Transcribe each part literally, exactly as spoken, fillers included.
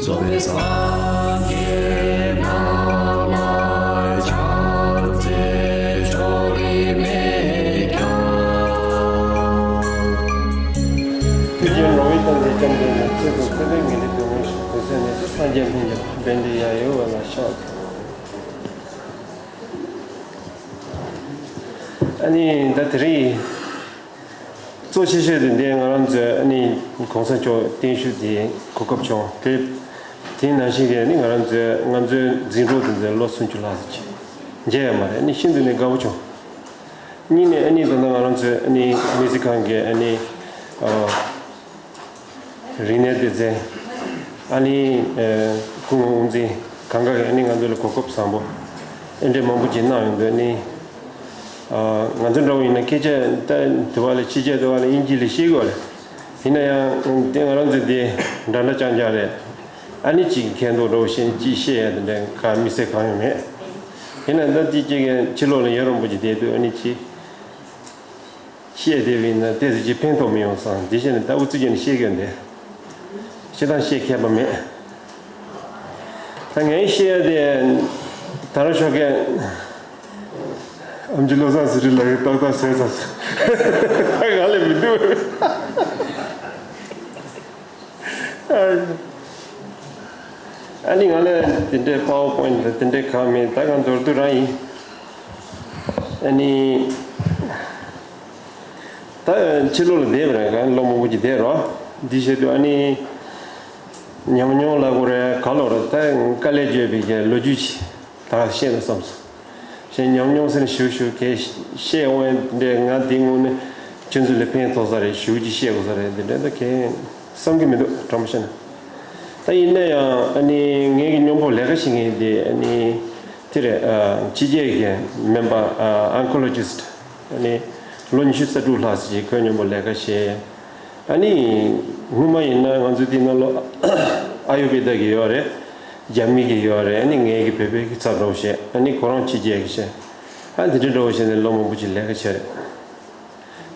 གཙོ་བོས་སངས་རྒྱས་རྣམས་ལ་ཕྱག་འཚལ་ཕྱོགས་རིས་མེད་ཀྱང་། ཐུགས་རྗེའི་ངོ་བོས་བསྟན་པའི་སྐྱབས་འགྲོ་ནས། ཚེ་རབས་ཀུན་ཏུ་ངེས་ལེགས་དོན་ལ་ཞུགས། དེ་ཚེ་ནས་སངས་རྒྱས་ལྷུན་གྱིས་བདེ་འདི་ཡ་ཡོ་བ་ལ་ཕྱག་འཚལ། ཨ་ནི་ད་དེ་རིང་གཙོ་ཆེ་ཤོས་དེ་འདི་ང་རང་ཚོའི་ཨ་ནི་གོང་ས་མཆོག་བརྟན་བཞུགས་དེ་གོ་སྐབས་བྱུང་། དེ་དེ་ནང་བཞིན་གྱི་ཨ་ནི་ང་རང་ཚོའི་ང་ཚོའི་འཛིན་གྲོགས་དེ་ཚོའི་ལོ་སུམ་ཅུ་ལྷག་ཙམ་ཅིག་མཇལ་ཡོད་མ་རེད། ཨ་ནི་ཤིན་ཏུ་ནས་དགའ་པོ་བྱུང་། གཉིས་ནས་ཨ་ནི་ད་ལྟ་ང་རང་ཚོའི་ཨ་ནི་མི་ཚེ་གང་གི་ཨ་ནི་ཨ། རིག་གནས་སྡེ་ཚན། ཨ་ནི་ཨ་སྐུ་ངོ་དབུ་འཛིན་གང་ག་གིས་ཨ་ནི་ང་ཚོ་ལ་གོ་སྐབས་བཟང་པོ་ཨེ་འདྲས་མང་པོ་ཅིག་གནང་ཡོང་དུས། ཨ་ནི་ཨ་ང་ཚོ་འདྲ་བོ་ཡིན་ན་སྐད་ཆ་ད་དུ་བ་ལ་ཕྱི་རྒྱལ་དུ་བ་ལ་དབྱིན་ཇི་ལ་ཤེས་དགོས་རེད། ཡིན་ན་ཡང་དེ་ང་རང་ཚོ་འདི་འདྲ་འདྲ་རྐྱང་རྐྱང་རེད། ཨ་ནི་ཅིག་མཁྱེན་རྟོགས་འདྲ་བོ་བྱས་ནས་ཅིག་བཤད་ཡ་དེ་འདྲ་ག་དམིགས་བསལ་གང་ཡང་མེད། ཡིན་ན་ད་ཅིག་ཅིག་གི་ཕྱི་ལོགས་ལ་ཡུན་རིང་པོ་ཅིག་བསྡད་དུས། ཨ་ནི་ཅིག་བཤད་བསྡད་པ་ཡིན་ན་ཏོག་ཙམ་ཅིག་ཕན་ཐོགས་མི་ཡོང་བསམ། དེ་བྱས་ནས་ད་ཨུ་ཚུགས་བྱས་ནས་བཤད་གི་ཡོད་འདི། བཤད་སྟངས་བཤད་མཁས་པ་མེད། ད་ངས་བཤད་ཡ་དེ་ད་རུང་ཞོགས་ཀས་ཨེམ་ཆི་བློ་བཟང་ཟེར་རེད་ལབ་ཡོད། ཏག་ཏག་བཟོས་ཚར་སོང་། ད་ང་ལ་མི་འདུག་ཨ་ནི་ང་ལ་དེ་འདྲའི་པ་ཝར་པོ་ཡིན་ཊི་དང་དེ་འདྲའི་གང་མེད། ད་གང་མདོར་བསྡུས་རང་ཡིན། ཨ་ནི་ད་ཕྱི་ལོགས་ལ་བསྡད་པ་རེད། གང་ལོ་མང་པོ་ཅིག་བསྡད་རོགས། འདི་བྱེད་དུས་ཨ་ནི་ཉམས་མྱོང་ལབ་དགོས་རེད་ག་ལབ་རེད། ད་དཀའ་ལས་བརྒྱབ་པའི་གི་ལོ་རྒྱུས་ཅིག་ད་བཤད་ན་བསམ་སོང་། ཞེས་ཉམས་མྱོང་ཟེར་ནས་ཞུ་ཞུ་གས་བཤད་འོང་ཡ་འདྲ། ང་འདི་དངོས་གནས་ཁྱོད་ཚོ་ལ་ཕན་ཐོགས་ས་རེད། ཞུ་ཅིག་བཤད་དགོས་ས་རེད། འདི་འདྲ་ད་གས་བསམ་གི་མི་འདུག་དྲང་པོ་བཤད་ན། ད་ཡིན་ན་ཡང་ཨ་ནི་ངེད་ཀྱི་སྨྱོ་འབོག་ལས་ཀ་བྱེད་མཁན་དེ་ཨ་ནི་དེ་རེད། ཨ་ཕྱི་རྒྱལ་གྱི་སྨན་པ་ཨ་ཨོན་ཀོ་ལོ་ཇི་སི་ཊི། ཨ་ནི་ལོ་ཉི་ཤུ་རྩ་དྲུག་ལྷག་ཙམ་ཞིག་ཁོས་སྨྱོ་འབོག་ལས་ཀ་བྱས། ཨ་ནི་སྔོན་མ་ཡིན་ན་ང་ཚོ་དེ་ནང་ལོགས་ཨ་ཡུར་བེ་ད་གི་ཡོད་རེད། རྒྱ་མི་གི་ཡོད་རེད། ཨ་ནི་ངེད་ཀྱི་བོད་པའི་གི་ཚབ་འདྲ་བོ་བྱས། ཨ་ནི་ཁོ་རང་ཕྱི་རྒྱལ་གི་བྱས། ཨ་འདི་འདྲ་འདྲ་བོ་བྱས་ནས་ལོ་མང་པོ་ཅིག་ལས་ཀ་བྱས་རེད།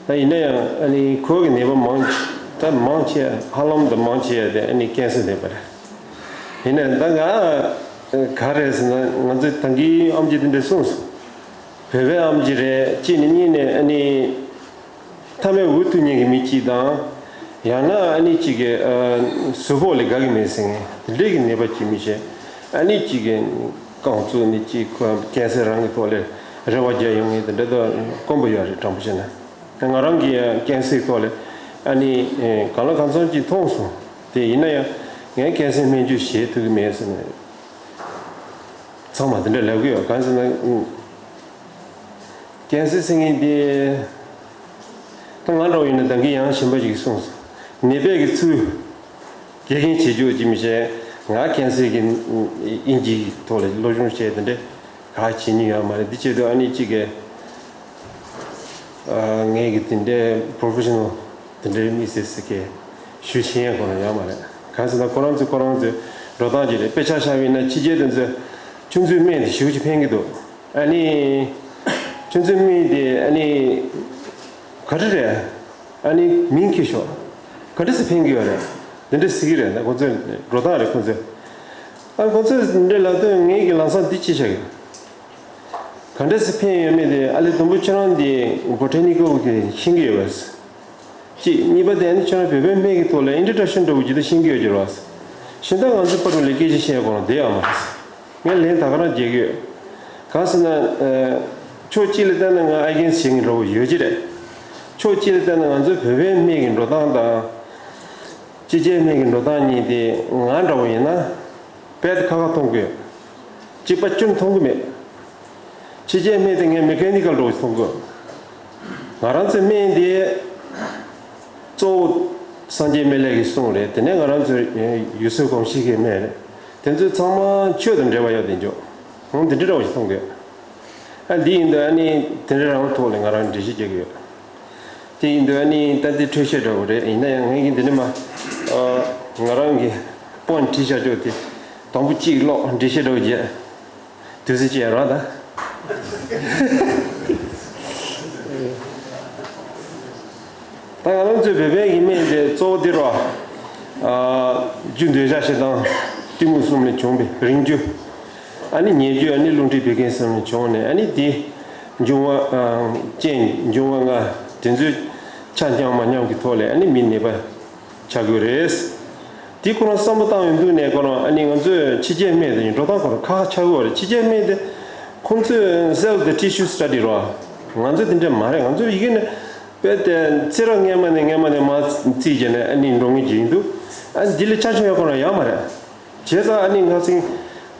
ད་ཡིན་ན་ཡང་ཨ་ནི་ཁོ་གི་ནད་པ་མང་ཆེ་ད་མང་ཆེ་ཧ་ལམ་དུ་མང་ཆེ་ཡ་དེ་ཨ་ནི་ཀན་སར་ནད་པ་རེད། ཡིན་ན་ད་ང་ག་རེ་ཟེར་ན་ང་ཚོའི་ད་གིན་ཨེམ་ཆི་དེ་འདྲས་གསུངས་སོང་། བོད་པའི་ཨེམ་ཆི་རེད། གཅིག་ནས་གཉིས་ནས་ཨ་ནི་མཐའ་མའི་འུ་ཐུག་མཁན་གྱི་མི་གཅིག་དང་། ཡང་ན་ཨ་ནི་གཅིག་གི་ཨ་གཟུགས་པོ་ལ་དགའ་གི་མེད་ཟེར་མཁན་དེ་འདྲས་ཀྱི་ནད་པ་གཅིག་མི་བྱེད། ཨ་ནི་གཅིག་གི་རྐང་བཙུགས་ནས་གཅིག་ཁོ་ཀན་སར་རང་གི་ཐོག་ལ་རེ་བ་རྒྱག་ཡོང་མཁན་དེ་འདྲ་ད་དཀོན་པོ་ཡོད་རེད། དྲང་པོ་བཤད་ན། ང་རང་གིས་ཀན་སར་ཐོག་ལ་ཨ་ནི་གང་ལ་གང་འཚམ་ཅིག་མཐོང་སོང་། དེ་ཡིན་ན་ཡང་ངས་ཀན་སར་སྨན་བཅོས་བྱེད་ཐུབ་ཀྱི་མེད་ཟེར་ནས་ཚང་མ་དེ་འདྲ་ལབ་ཀྱི་ཡོད། གང་ཟེར་ན། ཀན་སར་ཟེར་མཁན་དེ། ད་ང་འདྲ་བོ་ཡིན་ན་ད་གིན་ཡང་གཞན་པ་ཞིག་གིས་གསུངས་སོང་། ནད་པས་ཀྱི་ཚུལ་དགེ་རྒན་བྱེད་རྒྱུ་ཅིག་མི་བྱེད། ང་ཀན་སར་གྱི་དབྱིན་ཇིའི་ཐོག་ལ་སློབ་སྦྱོང་བྱས་དེ་འདྲ་ག་བྱེད་མྱོང་ཡོད་མ་རེད། འདི་བྱེད་དུས་ཨ་ནི་གཅིག་གིས་ཨ་ངས་ཀྱི་དེ་འདྲའི་པོ་རོ་ཕེ་ཤ་ནལ་དེ་འདྲའི་མི་སེར་ཟེར་གྱི་ཞུ་ཤེས་ཡ་ཁོ་རང་ཡོད་མ་རེད། གང་ཟེར་ན་ཁོ་རང་ཚོས་ཁོ་རང་ཚོའི་འགྲོ་སྟངས་ཅིག་རེད། དཔེ་ཆ་བཞག་པ་ཡིན་ན་ཕྱི་རྒྱལ་དེ་ཚོས་ཁྱོད་ཚོའི་སྨན་དེ་ཞེ་པོ་ཅིག་ཕན་གྱི་འདུག་ཨ་ནི། ཁྱོད་ཚོའི་སྨན་དེ་ཨ་ནི། ག་རེ་རེད། ཨ་ནི་མིང་འཁྱེར་ཤོག་ག་འདྲ་སེ་ཕན་གྱི་ཡོད་རེད། འདི་འདྲ་ཟེར་གྱི་རེད། ད་ཁོ་ཚོའི་འགྲོ་སྟངས་རེད་ཁོ་ཚོའི། ཨ་ཁོ་ཚོས་འདི་འདྲ་ལབ་དུས་ངེད་ཀྱིས་ལམ་སང་འདི་ཅི་བྱ་གི། ག་འདྲ་སེ་ཕན་ཡོད་མེད་དེ་ཨ་ལས་དུམ་བུ་ཁྱོད་རང་འདི་བོ་ཊ་ནི་ཀལ་གི་ཤེས་ཀྱི་ཡོད་པས། གཅིག་གཉིས་པ་དེ་ནི་ཁྱོད་རང་བོད་པའི་སྨན་གྱི་ཐོག་ལ་ཨིན་ཊྲོ་ཌག་ཤན་འདྲ་བོ་ཅིག་ད་ཤེས་ཀྱི་ཡོད་ཀྱི་རེད་བ། གཞན་དག་ང་ཚོའི་བར་དུ་ལ་སྐད་ཆ་བཤད་དགོས་རང་བསྡད་ཡོད་མ་རེད། ངས་ལན་ད་ག་རང་རྒྱག་གི་ཡོད། གང་ཟེར་ན། ཕྱོགས་གཅིག་ལ་བལྟས་ན་ང་ཨེ་གེན་སི་བྱེད་མཁན་འདྲ་བོ་ཡོད་ཀྱི་རེད། ཕྱོགས་གཅིག་ལ་བལྟས་ན་ང་ཚོའི་བོད་པའི་སྨན་གྱི་འགྲོ་སྟངས་དང་། ཕྱི་རྒྱལ་སྨན་གྱི་འགྲོ་སྟངས་གཉིས་དེ་ང་འདྲ་བོ་ཡིན་ན། དཔེ་ཁ་ཁ་མཐོང་གི་ཡོད། གཅིག་པ་ཅུང་མཐོང་གི་མེད། ཕྱི་རྒྱལ་སྨན་དེ་ངས་མེ་ཀ་ནི་ཀལ་འདྲ་བོ་ཞིག་མཐོང་གི་ཡོད། ང་རང་ཚོའི་སྨན་དེ་གཙོ་བོ་སངས་རྒྱས་སྨན་བླ་གི་གསུང་རེད། དེ་ནས་ང་རང་ཚོའི་ཡུལ་སྲོལ་གོམས་གཤིས་ཀྱི་སྨན་རེད། དེ་ཚོ་ཚང་མ་ཆོས་དང་འབྲེལ་བ་ཡོད་དེ་འཇོག་ཧོང་དེ་འདྲ་འདྲ་བོ་ཞིག་མཐོང་གི་ཡོད། ཨ་འདི་ཡིན་དུས་ཨ་ནི་དེ་འདྲ་རང་ཐོག་ལ་ང་རང་འགྲེལ་བཤད་རྒྱག་གི་ཡོད། དེ་ཡིན་དུས་ཨ་ནི་ད་འདི་འཕྲོས་བཤད་འདྲ་བོ་རེད། ཡིན་ན་ཡང་ངས་ཀྱི་འདི་ནི་མ། ང་རང་གི་པོན་བྲིས་བཞག་ཆོག་དེ་དང་པོ་གཅིག་ཀློག་འགྲེལ་བཤད་འདྲ་བོ་བརྒྱབ། དུས་ཚོད་ཅིག་ཡར་རོགས་དང་། ད་ང་རང་ཚོའི་བོད་པའི་གི་སྨན་དེ་གཙོ་བོ་འདི་རོ། རྒྱུ་འདོད་ཆགས་ཞེ་སྡང་ གཏི་མུག་གསུམ་ལས་བྱུང་བའི་རིང་རྒྱུ། ཨ་ནི་ཉེ་རྒྱུ། ཨ་ནི་རླུང་མཁྲིས་བད་ཀན་གསུམ་ལས་བྱུང་ནས། ཨ་ནི་དེ་འབྱུང་བ་ཨ་ཅན། འབྱུང་བ་ལྔ་དེ་ཚོའི་ཆ་མཉམ་མ་མཉམ་གྱི་ཐོག་ལས་ཨ་ནི་མི་ནད་པ་ཆགས་ཀྱི་རེད། དེ་ཁོ་རང་བསམ་བློ་བཏང་ཡོང་དུས་ནས་ཁོ་རང་ཨ་ནི་ང་ཚོས་ཕྱི་རྒྱལ་སྨན་དེ་འགྲོ་སྟངས་ཁོ་རང་ཁག་ཁག་ཆགས་ཀྱི་ཡོད་རེད། ཕྱི་རྒྱལ་སྨན་དེ་ཁོང་ཚོས་cell དང་tissue study རོ། ང་ཚོས་དེ་འདྲ་མ་རེད། ང་ཚོས་ཡི་གེ་ནས་དཔེ་དེ་ཚེ་རབས་སྔ་མ་ནས་སྔ་མ་ནས་མར་རྩིས་བྱས་ནས་ཨ་ནི་འགྲོ་ངེས་ཀྱི་ཡིན་འདུག་ཨ་ནི་འདི་ལས་ཆ་ཆུང་ཡག་ཁོ་རང་ཡོད་མ་རེད། བྱས་ཙང་ཨ་ནི་ང་ཚོ་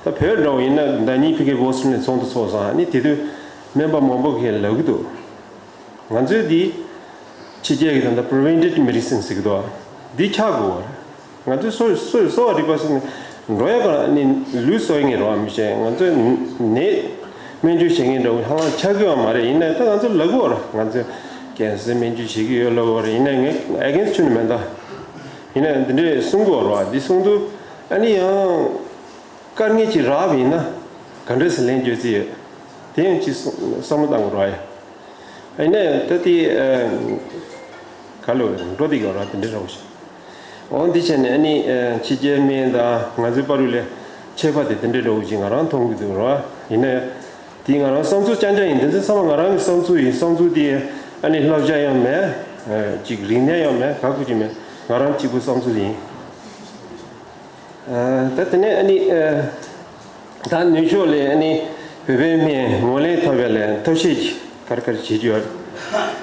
ད་བོད་འདྲ་བོ་ཡིན་ན་ཟླ་ཉིན་ཕ་གིར་Boston ནས་ཚོགས་འདུ་ཚོགས་སོང་། ཨ་ནི་དེ་དུས་སྨན་པ་མང་པོ་གིས་ལབ་ཀྱི་འདུག་ང་ཚོས་འདི་ཕྱི་རྒྱལ་གྱི་ད་ལྟ་preventive medicine ཟེར་གྱི་འདུག་འདི་ཆགས་དགོས་པ་རེད། ང་ཚོས་སོ་སོ་གསོ་བ་རིག་པ་ཟེར་ནས་འགྲོ་ཡག་ག་ཨ་ནི་ལུས་གསོ་ཡག་རོགས་མི་བྱེད། ང་ཚོས་ནད་སྨན་བཅོས་བྱེད་མཁན་འདྲ་བོ་ཧ་ལམ་ཆགས་ཀྱི་ཡོད་མ་རེད། ཡིན་ནའི་ད་ང་ཚོས་ལབ་དགོས་རེད། ང་ཚོས་cancer སྨན་བཅོས་བྱེད་ཀྱི་ཡོད་ལབ་དགོས་རེད། ཡིན་ནའི་ངས་against ཆུ་ནི་མེད་ད། ཡིན་ནའི་འདི་འདྲས་གསུང་དགོས་རེད་བ། འདི་གསུང་དུས་ཨ་ནི་ཡང་དཀའ་ངལ་ཅིག་རག་པ་ཡིན་ན་ག་འདྲས་སེ་ལན་བརྗོད་རྩིས་ཡོད། དེ་ཡང་ཅིག་བསམ་བློ་བཏང་དགོས་རེད་བ། ཡིན་ནའི་ད་དེ་ག་ལོ་འགྲོ་དེ་ག་ར་དེ་འདྲས་རེད་བ། འོ་འདི་བྱས་ནས་ཨ་ནི་ཕྱི་རྒྱལ་སྨན་དང་ང་ཚོའི་བར་ལ་ཁྱད་པར་དེ་དེ་འདྲས་འདྲ་བོ་ཅིག་ང་རང་མཐོང་གི་འདུག་ར། ཡིན་ན་དེ་ང་རང་བསམ་ཚུལ་རྐྱང་རྐྱང་ཡིན། འདི་ཚོ་ཚང་མ་ང་རང་གི་བསམ་ཚུལ་ཡིན། བསམ་ཚུལ་དེ་ཨ་ནི་བསླབ་བྱ་ཡང་མེད། ཅིག་རིག་གནས་ཡང་མེད། ག་གུ་ཅིག་མེད། ང་རང་གཅིག་པུ་བསམ་ཚུལ་ཡིན། ད་དེ་ནས་ཨ་ནི་ད་ནུབ་ཕྱོགས་ལ་ཨ་ནི་བོད་པའི་སྨན་ངོས་ལེན་ཐོབ་པའི་ལས་ཐབས་ཤེས་ཀྱི་ག་རེ་ག་རེ་བྱེད་ཀྱི་ཡོད།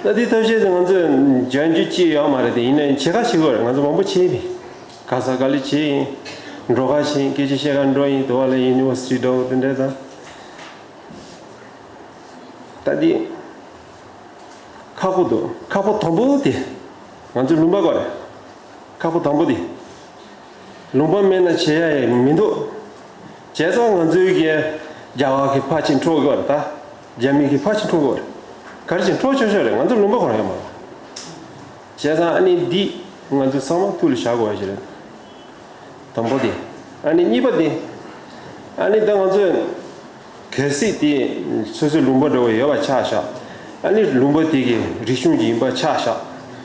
ད་དེ་ཐབས་ཤེས་དེ་ང་ཚོས་སྦྱང་རྒྱུ་ཅི་ཡོད་མ་རེད། དེ་ཡིན་ནའི་བྱེད་ག་བྱེད་དགོས་རེད། ང་ཚོ་མང་པོ་བྱས་པས་ག་ས་ག་ལ་བྱས་ཡིན། འགྲོ་ག་བྱས་ཡིན། སྐད་ཆ་བཤད་ག་འགྲོ་ཡིན། དུ་བ་ལ་ཡུ་ནི་ཝར་སི་ཊི་འགྲོ་དེ་འདྲ་དང་། ད་དེ་ཁག་པོ་འདུག་ཁག་པོ་དང་པོ་དེ་ང་ཚོའི་ལུང་པ་དགོས་རེད། ཁག་པོ་དང་པོ་དེ། ལུང་པ་མེད་ན་བྱེད་ཡ་ཡང་མི་འདུག་བྱས་ཙང་ང་ཚོའི་གི་རྒྱ་གར་གི་ཕར་ཕྱིན་འཕྲོག་དགོས་རེད། ད་རྒྱ་མི་གི་ཕར་ཕྱིན་འཕྲོག་དགོས་རེད། ག་རེ་བྱས་འཕྲོག་ཆོག་ཆོག་རེད། ང་ཚོ་ལུང་པ་ཁོ་རང་ཡོད་མ་རེད། བྱས་ཙང་ཨ་ནི་འདི་ང་ཚོ་ཚང་མ་ཐུགས་ལ་བཞག་དགོས་པ་ཞིག་རེད། དང་པོ་དེ། ཨ་ནི་གཉིས་པ་དེ། ཨ་ནི་ད་ང་ཚོས་གལ་སྲིད་དེ་སོ་སོའི་ལུང་པ་འདྲ་བོ་ཡོད་པ་ཆ་བཞག་ཨ་ནི་ལུང་པ་དེ་གི་རིག་གཞུང་ཅིག་ཡིན་པ་ཆ་བཞག་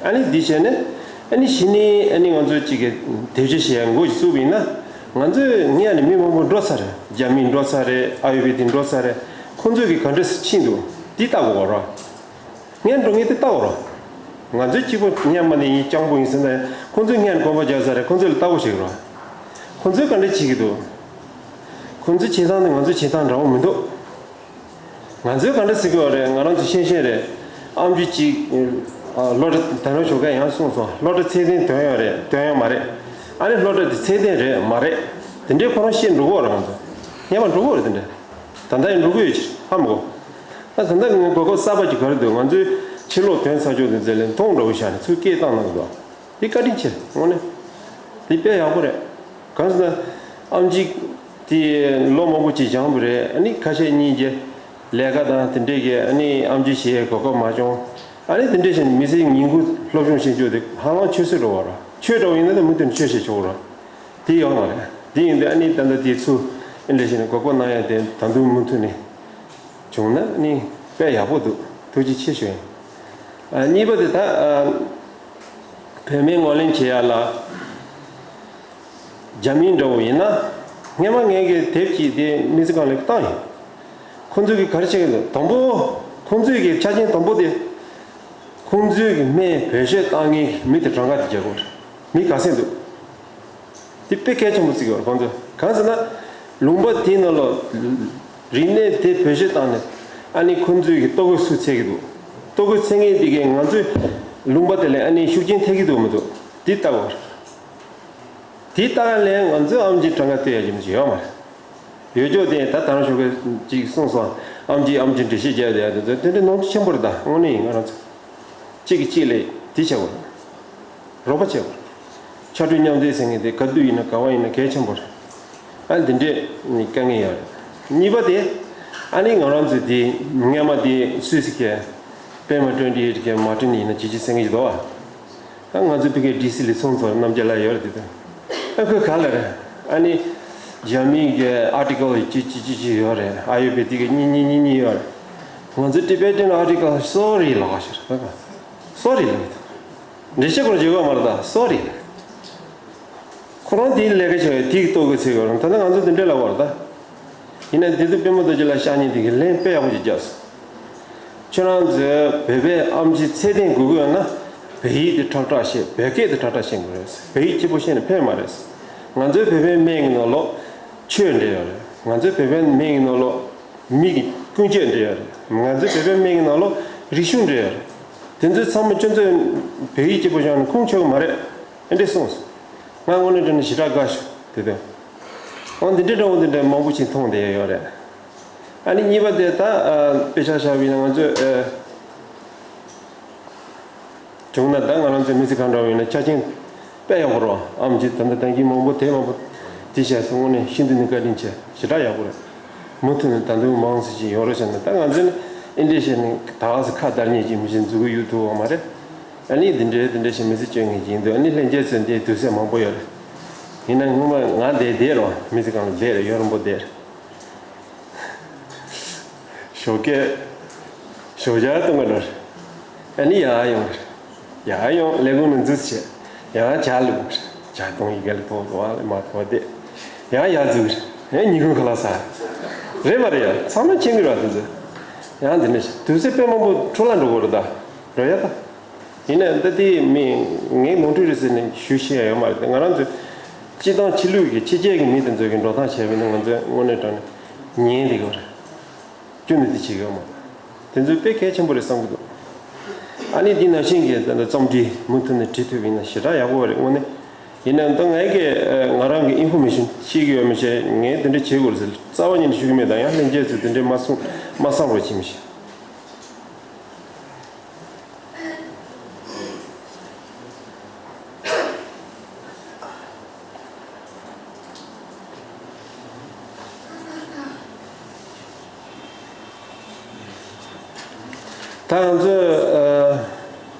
ཨ་ནི་འདི་བྱས་ནས་ཨ་ནི་གཞི་ནས་ཨ་ནི་ང་ཚོས་ཅིག་གི་དེབ་སྐྱེལ་བྱེད་ཡ་འགོ་ཞིག་བཙུགས་པ་ཡིན་ན། ང་ཚོས་སྔོན་ནས་མི་མང་པོ་འགྲོ་ཚར་རེད། རྒྱ་མི་འགྲོ་ཚར་རེད། ཨ་ཡུར་བེ་དིག་འགྲོ་ཚར་རེད། ཁོང་ཚོས་གི་ག་འདྲས་སེ་ཕྱིན་འདུག་འདི་ལྟ་དགོས་ར། སྔོན་འགྲོ་ངས་དེ་ལྟ་བ་རོ། ང་ཚོའི་གཅིག་པོ་སྔོན་མ་ནས་ཡིན། སྤྱང་པོ་ཡིན་ཟེར་ན་ཁོང་ཚོས་སྔོན་གོམ་པ་རྒྱག་ས་རེད། ཁོང་ཚོས་ལ་ལྟ་བ་བྱེད་ཀྱི་རོ། ཁོང་ཚོས་ག་འདྲ་བྱེད་ཀྱི་འདུག་ཁོང་ཚོའི་བྱེད་སྟངས་དེ་ང་ཚོའི་བྱེད་སྟངས་འདྲ་བོ་མི་འདུག་ང་ཚོས་ག་འདྲ་ཟེར་གྱི་ཡོད་རེད། ང་རང་ཚོ་ཤེས་ཤེས་རེད། ཨམ་ཆི་གཅིག་ཨ་སློབ་གྲྭ་དེ་རིང་ཞོགས་ཀས་ཡང་གསུངས་སོང་། སློབ་གྲྭ་ཚད་ལྡན་ཐོན་ཡོད་རེད། ཐོན་ཡོད་མ་རེད། ཨ་ནི་སློབ་གྲྭ་དེ་ཚད་ལྡན་རེད་མ་རེད། དེ་འདྲའི་ཁོ་རང་བཤད་འགྲོ་གི་ཡོད་རེད། ང་ཚོ་སྔོན་མ་འགྲོ་གི་ཡོད་རེད། དེ་འདྲ་ད་ལྟ་ཡང་འགྲོ་གི་ཡོད་ཕྱིར་ཧ་མ་གོ་ད་ད་ལྟ་ངས་གོ་སྐབས་གསར་པ་ཅིག་ག་རེ་འདུག་ང་ཚོའི་ཕྱིར་ལོག་ཐོན་ཚར་ཆོག་དེ་ཚོ་ལ་མཐོང་འདྲ་བོ་བཞག་ནས་ཚུར་སྐད་བཏང་གནང་འདུག་དེ་བཀའ་དྲིན་ཆེ་དངོས་གནས། དེ་དཔེ་ཡག་པོ་རེད། གང་ཟེར་ན་ཨམ་ཆི་དེ་ལོ་མང་པོ་ཅིག་སྦྱངས་པ་རེད། ཨ་ནི་ཁ་ཤས་གཉིས་ཀྱིས་ལས་ཀ་དང་དེ་འདྲས་ཀྱི་ཨ་ནི་ཨམ་ཆི་བྱེད་ཡའི་གོ་སྐབས་མ་བྱུང་། ཨ་ནི་དེ་འདྲས་བྱས་ནས་མི་ཚེའི་ཉིན་གུང་སློབ་སྦྱོང་བྱེད་ཆོག་དེ་ཧ་ལམ་ཆོས་སྲིད་འགྲོ་བ་རེད། ཆོས་འདྲ་བོ་ཡིན་ན་ད་མུ་མཐུད་ནས་ཆོས་བྱེད་ཆོག་རེད། དེ་ཡོད་མ་རེད། དེ་ཡིན་དུས་ཨ་ནི་ད་ལྟ་དེ་ཚུར་ཨེ་འདྲ་བྱས་ནས་གོ་སྐབས་གནང་ཡ་དེ་ད་དུང་མུ་མཐུད་ནས་བྱུང་ན་ཨ་ནི་དཔེ་ཡག་པོ་འདུག་ཐུགས་རྗེ་ཆེ་ཞུ་ཡིན། ཨ་གཉིས་པ་དེ་ད་ཨ་བོད་སྨན་ངོས་ལེན་བྱེད་ཡ་ལ་རྒྱ་མི་འདྲ་བོ་ཡིན་ན། སྔོན་མ་ངས་ཀྱི་དེབ་ཅིག་དེ་དམིགས་བསལ་སྒང་ལ་བཏང་ཡིན། ཁོང་ཚོས་ཀྱི་ག་རེ་བྱེད་ཀྱི་འདུག་དང་པོ། ཁོང་ཚོས་ཀྱི་ཆ་རྐྱེན་དང་པོ་དེ། ཁོང་ཚོས་ཀྱི་སྨན་བེད་སྤྱོད་བཏང་མཁན་གྱི་མི་དེ་གྲངས་ཀ་དེ་རྒྱག་དགོས་རེད། མི་ག་ཚད་འདུག་དེ་དཔེ་གལ་ཆེན་པོ་བརྩི་གི་ཡོད་རེད་ཁོང་ཚོས། གང་ཟེར་ན། ལུང་པ་དེའི་ནང་ལ་རིག་གནས་དེ་བེད་སྤྱོད་བཏང་ནས་ཨ་ནི་ཁོང་ཚོས་ཀྱི་ལྟོ་གོས་སུས་འཚོལ་གྱི་འདུག་ལྟོ་གོས་འཚོལ་མཁན་དེ་གས་ང་ཚོའི་ལུང་པ་དེ་ལ་ཨ་ནི་ཤུགས་རྐྱེན་ཐེབས་ཀྱི་འདུག་མི་འདུག་དེ་ལྟ་དགོས་རེད། དེ་ལྟ་ག་ལས་ང་ཚོས་ཨམ་ཆི་གྲངས་ཀ་བལྟ་ཡ་ཅིག་མི་ཅིག་ཡོད་མ་རེད། ཡོད་ཅོག་དེ་ད་དང་ཞོགས་ཀས་ཅིག་གསུངས་སོང་། ཨམ་ཆི་ཨམ་ཆི་འགྲེལ་བཤད་རྒྱག་བསྡད་ཡ་དེ་ཚོ་དེ་འདྲའི་ནོར་འཁྲུལ་ཆེན་པོ་རེད། ད་དངོས་གནས་ཡིན། ང་རང་ཚོ་གཅིག་གིས་གཅིག་ལ་དེ་བྱེད་དགོས་རེད། རོགས་པ་བྱེད་དགོས་རེད། ཕྱར་གྲུ་མཉམ་འདེགས་ཟེར་མཁན་དེ་ག་དུས་ཡིན་ན་ག་བ་ཡིན་ན་གལ་ཆེན་པོ་རེད། ཨ་འདི་འདྲས་ནི་དཀའ་ངལ་ཡོད་རེད། གཉིས་པ་དེ་ཨ་ནི་ང་རང་ཚོ་དེ་སྔོན་མ་དེ་སུད་སི་གི་པད་མ་ཊོན་ཊི་ཨེཊ་གི་མར་ཊིན་ཡིན་ན་ཇི་ཇི་ཟེར་མཁན་ཞིག་འདུག་བ། ཨ་ང་ཚོ་ཕ་གིའི་ཌི་སི་ལ་ཚོང་ཚོགས་རྣམ་རྒྱལ་ལགས་ཡོད་རེད་དེ། ཨ་ཁོས་ག་ལ་རེད། ཨ་ནི་རྒྱ་མིའི་གི་ཨར་ཊི་ཀལ་ཅི་ཅི་ཅི་ཅི་ཡོད་རེད། ཨ་ཡུར་བེ་དིག་གི་གཉིས་གཉིས་གཉིས་གཉིས་ཡོད་རེད། ང་ཚོ་ཊི་བེ་ཊན་ཨར་ཊི་ཀལ་སོ་རི་ལོག་ཤར་སོ་རི་ལོག་འདྲི་ཤེས་སྐོར་བརྗོད་གོ་མ་རེད། ད་སོ་རི། ཁོ་རང་དེའི་ལས་ཀ་བྱས་པའི་དེའི་ལྟོ་གོས་ཚིག་གོ་རང་ད་ལྟ་ང་ཚོ་འདི་འདྲ་ལ་བར་ད། ཡིན་ན་འདི་དུས་པད་མ་རྡོ་རྗེ་ལ་ཤག་ཉིན་དེ་གི་ལན་དཔེ་ཡག་པོ་ཅིག་བརྒྱབ་སོང་། ཁྱོད་རང་ཚོས་བོད་པའི་ཨེམ་ཆི་ཚད་ལྡན་དགོས་ཀྱི་ཡོད་ན། བོད་ཡིག་དེ་ཁྲག་ཁྲག་ཤེས། བོད་སྐད་དེ་ཁྲག་ཁྲག་ཤེས་དགོས་རེད། བོད་ཡིག་སྐྱིད་པོ་ཤེས་ནས་ཕན་མ་རེད། ང་ཚོའི་བོད་པའི་སྨན་གྱི་ནང་ལོགས་ཆོས་འདྲེས་ཡོད་རེད། ང་ཚོའི་བོད་པའི་སྨན་གྱི་ནང་ལོགས་མི་གི་ཀུན་སྤྱོད་འདྲེས་ཡོད་རེད། ང་ཚོའི་བོད་པའི་སྨན་གྱི་ནང་ལོགས་རིག་གཞུང་འདྲེས་ཡོད་རེད། དེ་ཚོའི་ཚང་མ་ཁྱོད་ཚོས་བོད་ཡིག་སྐྱིད་པོ་སྦྱངས་ནས་ཁུངས་འཁྱོལ་གི་མ་རེད། ཨེ་འདྲས་གསུངས་སོང་། ང་དངོས་གནས་དྲང་གནས་ཞེ་དྲག་དགའ་བྱུང་དེ་དུས། འོ་འདི་འདྲའི་འདྲ་བོ་འདི་འདྲ་མང་པོ་ཞིག་མཐོང་བསྡད་ཡོད་རེད། ཨ་ནི་གཉིས་པ་དེ་ད་ཨ་དཔེ་ཆ་བཞག་པ་ཡིན་ན་ང་ཚོས་ཨ་བྱུང་ན་ད་ང་རང་ཚོའི་མི་ཚེ་གང་འདྲ་བ་ཡིན་ན་ཆ་རྐྱེན་དཔེ་ཡག་པོ་རེད། ཨེམ་ཆི་ད་ལྟ་ད་གིན་མང་པོ་དེབ་མང་པོ་དེ་བྱས་སོང་། དངོས་གནས་ཤིན་ཏུ་ནས་བཀའ་དྲིན་ཆེ། ཞེ་དྲག་ཡག་པོ་རེད། མུ་མཐུད་ནས་ད་དུང་མང་ཙམ་ཞིག་ཡོང་རོགས་བྱས་ན། ད་ང་ཚོས་ནི་ཨེ་འདྲས་བྱས་ནས་ད་ག་སེ་ཁ་བརྡར་ཉེས་ཀྱི་མི་ཞིག་འཛུགས་ཀྱི་ཡོད་ཐུབ་པ་མ་རེད། ཨ་ནི་འདི་འདྲའི་འདི་འདྲའི་ཞིག་མི་ཚེ་སྐྱོལ་མཁན་ཅིག་ཡིན་དུས། ཨ་ནི་ལྷན་རྒྱས་ཚོས་འདིའི་དུས་ཚོད་མང་པོ་ཡོད་རེད། ཡིན་ན་སྔོན་མ་ང་འདིར་བསྡད་རོགས། མི་ཚེ་གང་ལ་བསྡད་རེད། ཡུན་རིང་པོ་བསྡད་རེད། ཞོགས་ཀས་ཞོགས་ཇ་བཏུང་གི་འགྲོ་རེད། ཨ་ནི་ཡར་ཡོང་གི་རེད། ཡར་ཡོང་ལས་ཁུངས་ནས་འཛུལ་བྱས་ཡང་ཇ་བླུགས་གི་རེད། ཇ་བཏུང་ཡི་གེ་ལ་ཐོག་ཐོག་ལ་མ་ཐོག་བསྡད། ཡང་ཡར་འཛུལ་གི་རེད། ཨེ་ཉིན་གུང་ཁ་ལག་ཟ་རེད་མ་རེད། ཡ་ཚང་མ་མཁྱེན་གི་རེད་དེ་ཚོ། ཡང་འདི་ནས་དུས་ཚོད་དཔེ་མང་པོ་འཕྲོ་བརླག་འགྲོ་གི་རེད་ད། རོ་ཡ་ད། ཡིན་ནའི་ད་ལྟའི་མི་ངའི་ནོར་འཁྲུལ་རེད་ཟེར་ནས་ཞུ་ཤེས་ཡ་ཡོད་མ་རེད། ང་རང་ཚོས་སྤྱི་བཏང་ཕྱི་ལུགས་ཀྱི་ཕྱི་རྒྱལ་གྱི་མི་དེ་ཚོ་གི་འགྲོ་སྟངས་བྱས་པ་ཡིན་ན་ང་ཚོས་དངོས་གནས་དྲང་གནས་ཉན་བསྡད་ཀྱི་ཡོད་རེད། ཁྱོན་ནས་དེ་བྱེད་ཀྱི་ཡོད་མ་རེད། དེ་ཚོ་དཔེ་གལ་ཆེན་པོ་རེད་བསམ་གྱི་འདུག་ཨ་ནི་འདི་ནང་བཞིན་གྱི་ད་ལྟ་རྩོམ་བྲིས་མུ་མཐུད་ནས་བྲིས་ཐུབ་པ་ཡིན་ན་ཞེ་དྲག་ཡག་པོ་རེད་དངོས་གནས། ཡིན་ནའང་ད་ངས་ཀྱི་ང་རང་གི་ཨིན་ཕོར་མེ་ཤིན་ཤེས་ཀྱི་ཡོད་མེད་བྱས་ངས་དེ་འདྲ་བྱེད་དགོས་རེད་ཟེར་རྩ་བ་ཉིད་ནས་ཞུ་གི་མེད། ད་ཡང་ལྷན་རྒྱས་ཚོས་དེ་འདྲའི་མ་གསུང་མ་བསམ་རོགས་བྱེད་མི་ཤེས། ད་ང་ཚོས་ཨ་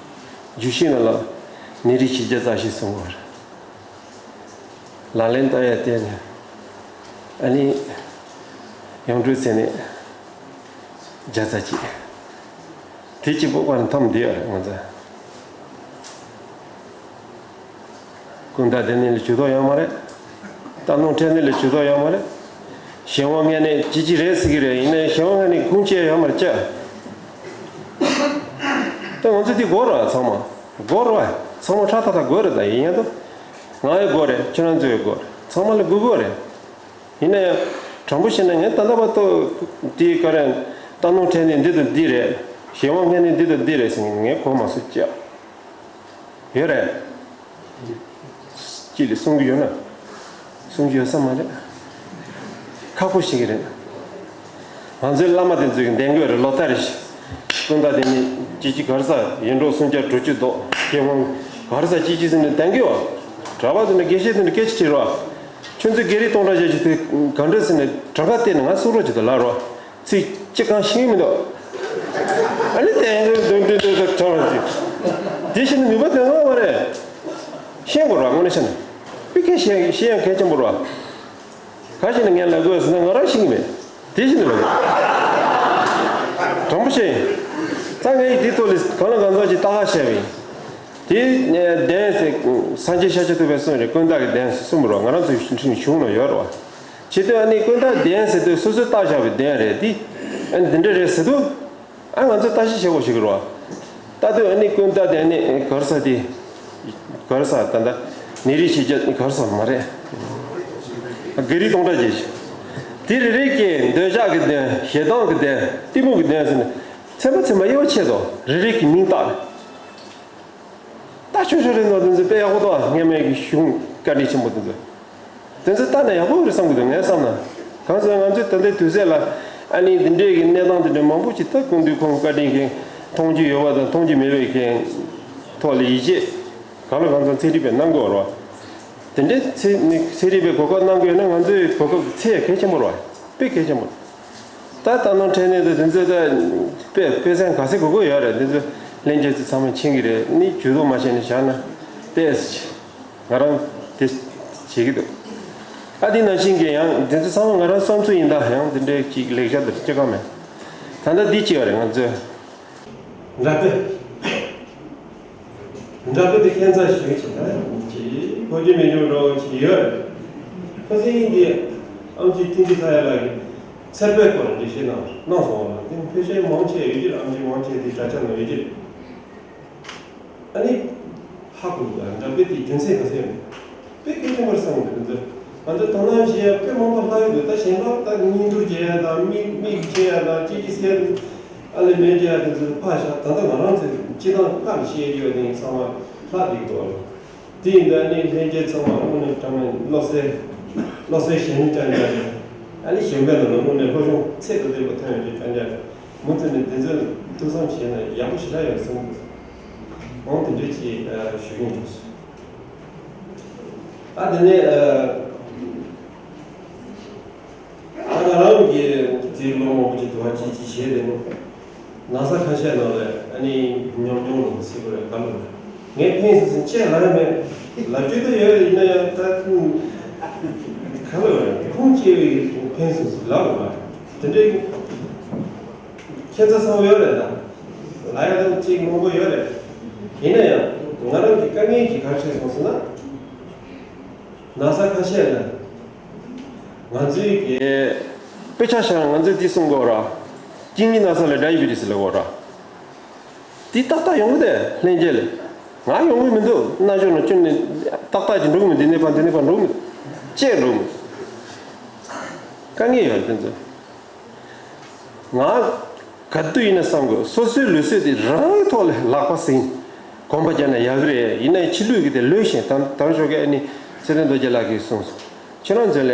བརྗོད་གཞི་ནང་ལ་ནད་རིགས་བཞི་བརྒྱ་རྩ་བཞི་གསུངས་པ་རེད། ལག་ལེན་བསྟར་ཡ་བལྟས་ནས་ཨ་ནི་ཡོངས་གྲོལ་ཟེར་ནས་བརྒྱ་རྩ་གཅིག་དེ་གཅིག་པོ་བར་མཐའ་མ་འདི་ཡོད་རེད། ང་ཚོ་ཀུན་བརྟགས་བདེན་གཉིས་ལ་ཇུས་གཏོགས་ཡོད་མ་རེད། རྟ་ནོར་འཕྲད་ནི་ལ་ཇུས་གཏོགས་ཡོད་མ་རེད། གཞན་དབང་ངེས་གནས་ཅི་ཅི་རེད་ཟེར་གི་རེད། ཡིན་ནའི་གཞན་དབང་ངེས་གནས་ཁུངས་སྐྱེལ་ཡོད་མ་རེད་ཅག་ད་ང་ཚོ་འདི་དགོས་རེད་ཚང་མ། དགོས་རེད་བ། ཚང་མ་ཁྲ་ཐག་ཐག་དགོས་རེད། ད་ཡིན་ཡང་ད་ང་ཡི་དགོས་རེད། ཁྱེད་རང་ཚོ་ཡི་དགོས་རེད། ཚང་མ་ལ་དགོས་དགོས་རེད། ཡིན་ན་ཡང་དྲང་པོ་བཤད་ན་ངས་ད་ལྟ་བར་དུ་དེའི་བཀའ་རེ་རྟ་ནོར་འཕྲད་ནི་འདི་དང་འདི་རེད། གཞན་དབང་ངེས་གནས་འདི་དང་འདི་རེད་ཟེར་ནས་ངས་གོ་མ་སོང་ཅག་ཡོད་རེད། ཅི་ལས་གསུང་གི་ཡོད་ན། གསུང་གི་ཡོད་ས་མ་རེད། ཁག་པོ་ཞིག་རེད། ང་ཚོའི་བླ་མ་དེ་ཚོས་ལྡན་གྱི་ཡོད་རེད། ལོ་ལྟར་རེ་བཞིན། ཀུན་བརྟགས་བདེན་གཉིས་ཅི་ཅི་ག་རེ་ཟ་ཡེ་འདྲོག་སུམ་བརྒྱ་དྲུག་ཅུ་ལྡོག་སྐྱེ་དངོས་ག་རེ་ཟ་ཅི་ཅི་ཟེར་ནས་ལྡན་གྱི་ཡོད། གྲྭ་པ་ཚོ་ནས་དགེ་བཤེས་ཚོ་ནས་སྐད་ཆ་དྲིས་རོགས། ཁྱོད་ཚོས་བགེགས་རིགས་སྟོང་ཕྲག་བརྒྱད་ཅུ་དེ་ག་འདྲ་ཟེར་ནས་གྲངས་ཀ་བལྟས་ནས་ང་གསུང་རོགས་བྱེད་དོ་ལབ་རོགས། ཚིག་གཅིག་གང་ཤེས་ཀྱི་མི་འདུག་ཨ་ནི་དེ་འདྲ་འདྲ་འདྲ་འདྲ་གྲགས་པ་ཅིག་དེ་བཞིན་ནུས་པ་དེ་སྔ་བ་རེད། ཤེས་དགོས་ར་དངོས་གནས་བཤད་ན། དཔེ་གལ་ཤེས་ཤེས་ཡང་གལ་ཆེན་པོ་ར། ག་ཞིག་ནས་ངས་ལབ་དགོས་ཟེར་ན་ང་རང་ཤེས་ཀྱི་མེད། དེ་བཞིན་དུ་ལབ་དགོས། དྲང་པོ་བཤད་ཡིན། ད་ངས་འདི་ཐོག་ལ་གང་ལ་གང་འཚམ་ཅིག་ལྟ་ག་བཤད་པ་ཡིན། དེ་གདན་ཟེར་སངས་རྒྱས་ཤཱཀྱ་ཐུབ་པས་གསུངས་རེད། ཀུན་བརྟགས་ཀྱི་གདན་ཟེར་གསུངས་པ་རེད། ང་རང་ཚོའི་གཞུང་ནང་ཡོད་རེད་བ། བྱེད་དུས་ཨ་ནི་ཀུན་བརྟགས་གདན་ཟེར་དུས་སོ་སོས་བཏགས་བཞག་པའི་གདན་རེད་དེ། ཨ་ནི་འདི་འདྲ་རེད་ཟེར་དུས། ཨ་ང་ཚོས་བརྟག་ཞིབ་བྱེད་དགོས་ཞིག་རེད་བ། ལྟ་དུས་ཨ་ནི་ཀུན་བརྟགས་གདན་ནི་ག་རེ་ཟེར་དེ། ག་རེ་ཟེར་ད་ལྟ་ནད་རིགས་བཞི་བརྒྱ་ག་རེ་ཟེར་མ་རེད། བགེགས་རིགས་སྟོང་ཕྲག་བརྒྱད་ཅུ། དེ་རེ་རེ་གི་འདོད་ཆགས་ཀྱི་གདན། ཞེ་སྡང་གི་གདན། གཏི་མུག་གི་གདན་ཟེར་ནས་ཚན་པ་ཚན་པ་དབྱེ་བ་ཕྱེ་དོ། རེ་རེ་གི་མིང་བཏགས། ད་ཆོས་ཆོས་རེད་ནོ་དེ་ཚོ་དཔེ་ཡག་པོ་འདུག་སྔོན་མའི་གི་གཞུང་བཀའ་དྲིན་ཆེན་པོ་དེ་ཚོ། དེ་ཚོ་ལྟ་ན་ཡག་པོ་རེད་བསམ་གི་འདུག་ངས་བསམ་ན། གང་ཟེར་ང་ཚོས་ད་ལྟའི་དུས་ཚོད་ལ་ཨ་ནི་འདི་འདྲའི་གི་གནས་སྟངས་དེ་འདྲ་མང་པོ་ཅིག་ད་སྐུ་མདུན་ཁོང་བཀའ་དྲིན་གྱིས་མཐོང་རྒྱུ་ཡོད་པ་དང་མཐོང་རྒྱུ་མེད་པའི་གི་ཐོག་ལ་ཡིད་ཆེས་གང་ལ་གང་འཚམ་ཚན་རིག་པས་གནང་དགོས་རེད་བ། དེ་འདྲའི་ཚན་ནི་ཚན་རིག་པས་གོ་སྐབས་གནང་དགོས་ན་ང་ཚོའི་གོ་སྐབས་ཚད་གལ་ཆེན་པོ་རེད་བ། དཔེ་གལ་ཆེན་པོ། ད་ལྟ་ནང་ཕྲན་ནས་ད་དེ་ཚོ་ད་དཔེ་དཔེ་ཚན་ག་ཚད་དགོས་ཀྱི་ཡོད་རེད། དེ་ཚོ་ལྷན་རྒྱས་ཚོ་ཚང་མ་མཁྱེན་གྱི་རེད། ནི་ཇུས་གཏོགས་མ་བྱས་ནས་བཞག་ན་དཔེ་ང་རང་དེ་བྱེད་ཀྱི་འདུག་ཨ་དེ་ནང་བཞིན་གྱི་ཡང་དེ་ཚོ་ཚང་མ་ང་རང་བསམ་ཚུལ་ཡིན། ད་ཡང་དེ་འདྲའི་ཅིག་ལེགས་ཆ་དེ་སྐྱེ་ག་མེད། ད་ལྟ་འདི་ཅི་ཡོད་རེད་ང་ཚོས། འདྲ་དཔེ། འདྲ་དཔེ་དེ་ཁྱད་མཚར་ཞིག་བྱེད་ད་ཅིག་ཐོག་གི་མི་འཇོག་འགྲོ་ཆེ་ཡོད། ཁ་སང་ཡིན་དེ་ཨམ་ཆི་ཐིན་ཏི་ཐ་ཡ་ལགས་ཀྱིས་ཚེ་པའི་སྐོར་འགྲེལ་བཤད་གནང་གནང་སོང་བ། དེ་ཕལ་ཆེར་མང་ཆེ་ཡོད་ཀྱི་རེད། ཨམ་ཆི་མང་ཆེ་དེ་གྲྭ་ཆ་ནང་ཡོད་ཀྱི་རེད། ཨ་ནི་ཧ་གོ་འདུག་འདྲ་དཔེ་དེ་རྒྱུ་མཚན་ག་ཚད་ཡོད་མེད་དཔེ་གལ་ཆེན་པོ་རེད་བསམ་གི་འདུག་ང་ཚོ་དོ་སྣང་བྱེད་ཡ་དཔེ་མང་པོ་ལྷག་ཡོད་འདུག་ད་གཞན་པ་ད་སྙིང་སྡུག་བྱེད་ཡ་དང་མིག་མིག་ཕྱེ་ཡ་དང་ཅི་ཅི་ཟེར་ཨ་ལས་མེད་བྱེད་ཡ་དེ་ཚོ་ཕར་བཞག་ད་ལྟ་ང་རང་ཚོའི་སྤྱི་བཏང་བཀའ་ལ་བཤད་རྒྱུ་ཡོད་དེ་ཚང་མ་ལྷག་བསྡད་ཀྱི་འདུག་དེ་ཡིན་དུས་ཨ་ནི་ལྷན་རྒྱས་ཚང་མ་དངོས་གནས་དྲང་གནས་བློ་གསལ་བློ་གསལ་ཞེ་ནས་ཅང་ཅང་རེད། ཨ་ནི་གཞན་པའི་ནང་ལ་དངོས་གནས་སློབ་སྦྱོང་ཚད་དང་ལྡན་པ་ཐོན་ཡོད་ཅེས་ཅང་ཅང་རེད། མུ་མཐུད་ནས་དེ་ཚོ་ཐུགས་བསམ་བཞེས་ན་ཡག་པོ་ཞེ་དྲག་ཡོད་བསམ་གྱི་འདུག་འོང་དེ་འདྲ་ཅིག་ཞུ་གི་ཡིན། ད་དེ་ནས་ད་ང་རང་གི་དེའི་ལོ་མང་པོ་ཅིག་འདུག་བ་ཅིག་ཅིག་བྱས་ཏེ་ནི། ན་ཚ་ཁ་ཤས་ནང་ལ་ཨ་ནི་ཉམས་མྱོང་ལ་སྲིད་པ་རེད། ག་ལ་རེད། ངས་ཕན་སུ་སུ་ཅེས་ལབ་ཡ་མེད། ལབ་རྒྱུ་དེ་ཡོད་ཡིན་ན་ཡང་ད་ཁུངས་ག་ལ་རེད། ཁུངས་སྐྱེལ་བའི་ཕན་སུ་སུ་ལབ་རེད་པ། དེ་འདྲའི་ཁྱད་མཚར་ཚ་པོ་ཡོད་རེད་ད། ལབ་ཡ་དང་ཅིག་མང་པོ་ཡོད་རེད། ཡིན་ན་ཡང་ང་རང་གི་དཀའ་ངལ་གྱི་ག་རེ་བྱས་སོང་ཟེར་ན། ན་ཚ་ཁ་ཤས་ལ་ང་ཚོའི་གི་དཔེ་ཆ་བཞག་ང་ཚོས་འདི་གསུང་གི་ཡོད་ར། གཅིན་སྙི་ན་ཚ་ལ་ཌའི་བི་ཊི་སི་ལབ་ཡོད་ར། འདི་ཏག་ཏག་ཡོང་གི་རེད་ལྷན་རྒྱས་ལ། ང་ཡོང་གི་མི་འདུག་རྣ་ཅོག་ནང་ཅུང་ནས་ཏག་ཏག་ཅིག་འགྲོ་གི་མི་འདུག་འདི་ནས་ཕར་འདི་ནས་ཕར་འགྲོ་གི་མི་འདུག་ཅེས་འགྲོ་གི་མི་འདུག་དཀའ་ངལ་ཡོད་དེ་ཚོ། ང་ག་དུས་ཡིན་ན་བསམ་དགོས། སོ་སོའི་ལུས་སྲོལ་དེ་རང་གི་ཐོག་ལ་ལག་པ་ཟིན། གོམ་པ་རྒྱག་ན་ཡག་གི་རེད། ཡིན་ན་ཕྱི་ལུས་ཀྱི་དེ་ལོས་ཤེས་དང་དང་ཞོགས་ཀས་ཨ་ནི་ཚེ་བརྟན་རྡོ་རྗེ་ལགས་ཀྱིས་གསུངས་སོང་། ཁྱེད་རང་ཚོ་ལས་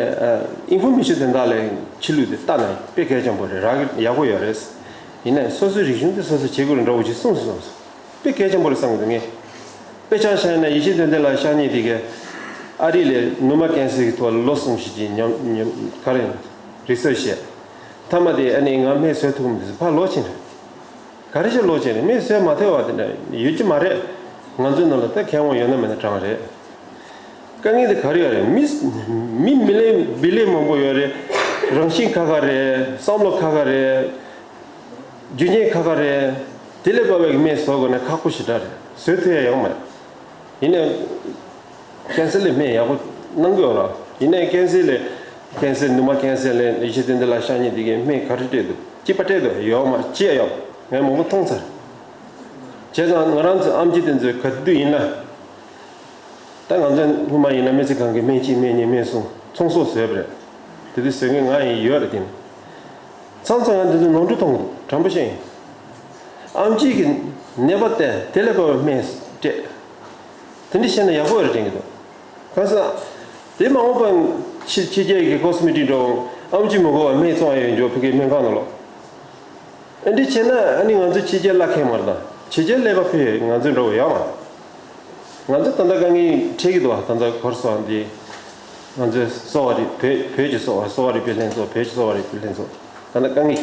ཨིན་ཕོར་མེ་ཤོན་དེ་འདྲ་ལས་ཕྱི་ལུས་དེ་ལྟ་ན་དཔེ་གལ་ཆེན་པོ་རེད། རག་གི་ཡག་པོ་ཡོད་རེད། ཡིན་ན་སོ་སོའི་རིག་གཞུང་དེ་སོ་སོ་བྱེད་དགོས་རེད་འདྲ་བོ་ཅིག་གསུངས་སོང་། དཔེ་གལ་ཆེན་པོ་རེད་བསམ་གི་འདུག་ངས། དཔེ་ཆ་བཞག་ན་ཡེ་ཤེས་དོན་ལྡན་ལགས་ཤག་ཉིད་དེ་གས་ཨ་རི་ལས་ནུ་མ་ཀན་སར་གྱི་ཐོག་ལ་ལོ་གསུམ་ཞིག་གི་ཉམས་ཉམས་ག་རེ་རི་སར་ཆི་བྱས། མཐའ་མ་དེ་ཨ་ནི་ང་སྨན་བཟོ་ཐུབ་མི་འདུག་ཕར་ལོག་ཕྱིན་རེད། ག་རེ་བྱས་ལོག་ཕྱིན་རེད། སྨན་བཟོས་མ་ཐུབ་པ་དེ་འདྲ་ཡོད་ཀྱི་མ་རེད། ང་ཚོའི་ནང་ལ་ད་མཁས་དབང་ཡོད་ན་མེད་ན་གྲངས་རེད། དཀའ་ངལ་དེ་ག་རེ་ཡོད་རེད། མི་མི་མི་ལེ་བི་ལེ་མང་པོ་ཡོད་རེད། རང་བཞིན་ཁ་ཁ་རེད། བསམ་བློ་ཁ་ཁ་རེད། རྒྱུ་རྐྱེན་ཁ་ཁ་རེད། དེ་ལས་བབས་པའི་སྨན་བཟོ་དགོས་ན་ཁག་པོ་ཞེ་དྲག་རེད། བཟོ་ཐུབ་ཡ་ཡོད་མ་རེད། ཡིན་ནའི་ཀན་སར་ལ་སྨན་ཡག་པོ་གནང་གི་ཡོད་རེད། ཡིན་ནའི་ཀན་སར་ལ་ཀན་སར་ནུ་མ་ཀན་སར་ལ་ཡེ་ཤེས་དོན་ལྡན་ལགས་ཤག་ཉིད་དེ་གས་སྨན་ག་རེ་སྤྲད་འདུག་གཅིག་པ་སྤྲད་འདུག་ཡོད་མ་རེད། ཅི་ཡ་ཡོད་ངས་མང་པོ་མཐོང་ཚར། བྱས་ཙང་ང་རང་ཚོ་ཨེམ་ཆི་དེ་ཚོས་ག་དུས་ཡིན་ན། ད་ང་ཚོ་སྔོན་མ་ཡིན་ན་སྨན་རྩིས་ཁང་གི་སྨན་གཅིག་སྨན་གཉིས་སྨན་གསུམ་ཚོང་ཟོག་བཟོས་པ་རེད། དེ་དུས་བཟོ་མཁན་ང་ཡིན་ཡོད་རེད། དེ་ནི་མཚམས་མཚམས་ཡང་དེ་ཚོ་ནོར་འཁྲུལ་མཐོང་གི་འདུག་དྲང་པོ་བཤད་ཡིན། ཨེམ་ཆི་གི་ནད་པ་དེ་དེ་ལས་ཕར་སྨན་སྤྲད། དེ་འདྲ་བཤད་ན་ཡག་པོ་རེད་དྲན་གི་འདུག་གང་ཟེར་ན། དེ་མ་འོངས་པ་ཕྱི་ཕྱི་རྒྱལ་གྱི་ཀོ་སི་མེ་ཊིག་འདྲ་བོ་ཨེམ་ཆི་མི་དགོས་པ་སྨན་བཙོང་ཡ་ཡོད་འཇོག་ཕ་གིའི་སྨན་ཁང་ནང་ལོགས། ཨ་འདྲ་བྱས་ན་ཨ་ནི་ང་ཚོ་ཕྱི་རྒྱལ་བླ་མཁན་མ་རེད་ད། ཕྱི་རྒྱལ་ཀླད་པ་ཕུད་ཡས་ང་ཚོའི་འགྲོ་བ་ཡོད་མ་རེད། ང་ཚོ་ད་ལྟ་དཀའ་ངལ་འཕྲད་ཀྱི་འདུག་བ། ད་ལྟ་ག་རེ་ཟེར་བ་འདི། ང་ཚོའི་གསོ་བ་རིག་བོད་བོད་ཀྱི་གསོ་བ་གསོ་བ་རིག་པའི་ལྷན་ཚོགས་བོད་ཀྱི་གསོ་བ་རིག་པའི་ལྷན་ཚོགས་ད་ལྟ་དཀའ་ངལ་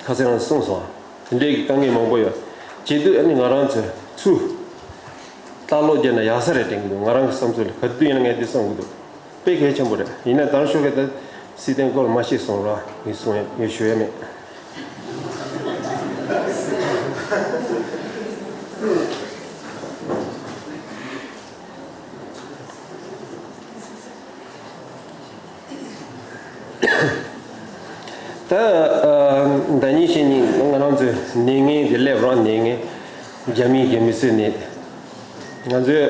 ཁ་སང་རང་གསུངས་སོང་བ། དེ་འདྲའི་གི་དཀའ་ངལ་མང་པོ་ཡོད། བྱེད་དུས་ཨ་ནི་ང་རང་ཚོས་ཚུར་ལྟ་ཀློག་བརྒྱབ་ན་ཡག་ས་རེད་དྲན་གྱི་འདུག་ང་རང་གི་བསམ་ཚུལ་ལ་ག་དུས་ཡིན་ན་ངས་འདི་གསུང་གི་འདུག་དཔེ་གལ་ཆེན་པོ་རེད། ཡིན་ན་ད་རུང་ཤོག་གེ་ད་སྲིད་དོན་སྐོར་མ་ཤེས་སོང་ར་ངས་གསུང་ཡ་ངས་ཞུ་ཡ་མེད། ད་ཨ་ཟླ་ཉིན་ཕྱེད་ཉིན་ང་རང་ཚོའི་ནད་ངན་དེ་སླེབས་རང་ནད་ངན་རྒྱ་མིའི་གི་མི་གསོད་ནད་ང་ཚོའི།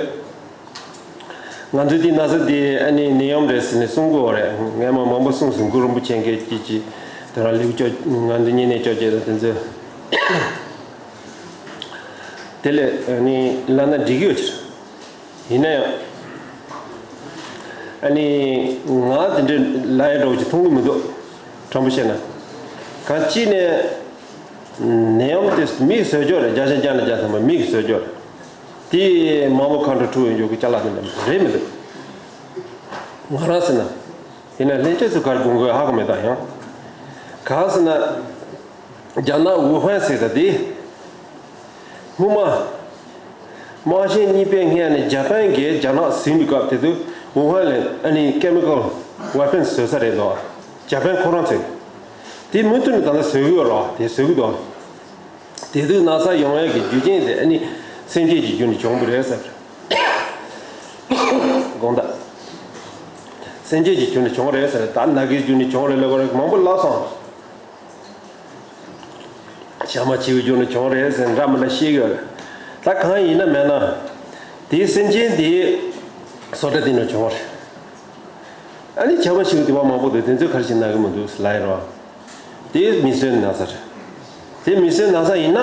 ང་ཚོའི་འདི་ན་ཚ་འདི་ཨ་ནི་ནད་ཡམས་རེད་ཟེར་ནས་གསུང་གི་ཡོད་རེད། ངས་མ་མང་པོ་གསུངས་སོང་། གུ་རུ་རིན་པོ་ཆེ་མཁན་སྐྱིད་ཀྱིས་དེ་རང་ལིའུ་ཅོ་ང་ཚོའི་བསྙེན་གནས་ཅོ་ཅེ་དང་དེ་ཚོས་དེ་ལས་ཨ་ནི་ལབ་ན་འགྲིག་གི་ཡོད་ཕྱིར། ཡིན་ན་ཡང་ཨ་ནི་ང་དེ་འདྲའི་ལབ་ཡ་འདྲ་བོ་ཅིག་མཐོང་གི་མི་འདུག་དྲང་པོ་བཤད་ན། གང་ཅི་ནས་ནད་ཡམས་དེ་མིས་བཟོས་ཅོག་རེད། བརྒྱ་ཆ་བརྒྱ་ནས་བརྒྱ་ཐམ་པ་མིས་བཟོས་ཅོག་རེད། དེ་མང་པོ་ཁ་འགྲོ་འཁྲུག་ཡོང་རྒྱུ་གི་ཅ་ལག་དེ་འདྲ་རེད་མི་འདུག་ང་རང་ཟེར་ན། ཡིན་ན་ལྷན་རྒྱས་ཚོས་ག་རེ་དགོངས་དགོས་ཧ་གོ་མེད་ད། ཡང་གང་ཟེར་ན། རྒྱ་ནག་ཝུ་ཧན་ཟེར་ད་དེ། སྔོན་མ། དམག་ཆེན་གཉིས་པའི་སྔོན་ནས་ཇ་པན་གྱིས་རྒྱ་ནག་ཟིན་པའི་སྐབས་དེ་དུས་ཝུ་ཧན་ལ་ཨ་ནི་ཀེ་མི་ཀལ་ཝེ་པན་བཟོ་ས་རེད་འདུག་ཇ་པན་ཁོ་རང་ཚོས། དེ་མུ་མཐུད་ནས་ད་ལྟ་བཟོ་གི་ཡོད་རེད་བ། དེ་བཟོ་གི་འདུག་དེ་དུས་ན་ཚ་ཡོང་ཡས་ཀྱི་རྒྱུ་རྐྱེན་དེ་ཨ་ནི་སེམས་ཅན་གྱི་རྒྱུ་ནས་བྱུང་བ་རེད་ཟེར། དགོངས་དག་སེམས་ཅན་གྱི་རྒྱུ་ནི་བྱུང་རེད་ཟེར། ད་ན་གིའི་རྒྱུ་ནི་བྱུང་རེད་ལབ་པ་རེད། མང་པོ་ལབ་སོང་། བྱ་མ་བྱིའུའི་རྒྱུ་ནི་བྱུང་རེད་ཟེར། འདྲ་མི་འདྲ་བཤད་ཀྱི་ཡོད་རེད། ད་གང་ཡིན་ན་མེད་ན། དེའི་སེམས་ཅན་དེའི་བཟོ་གྲྭ་དེ་ནི་བྱུང་བ་རེད། ཨ་ནི་བྱ་མ་བྱིའུ་དེ་བ་མང་པོ་འདུག་དེ་ཚོས་ག་རེ་བྱས་ན་གི་མི་འདུག་ཟེར་ལབ་ཡོད་རེད། དེ་མི་བཟོའི་ན་ཚ་རེད། དེ་མི་བཟོའི་ན་ཚ་ཡིན་ན།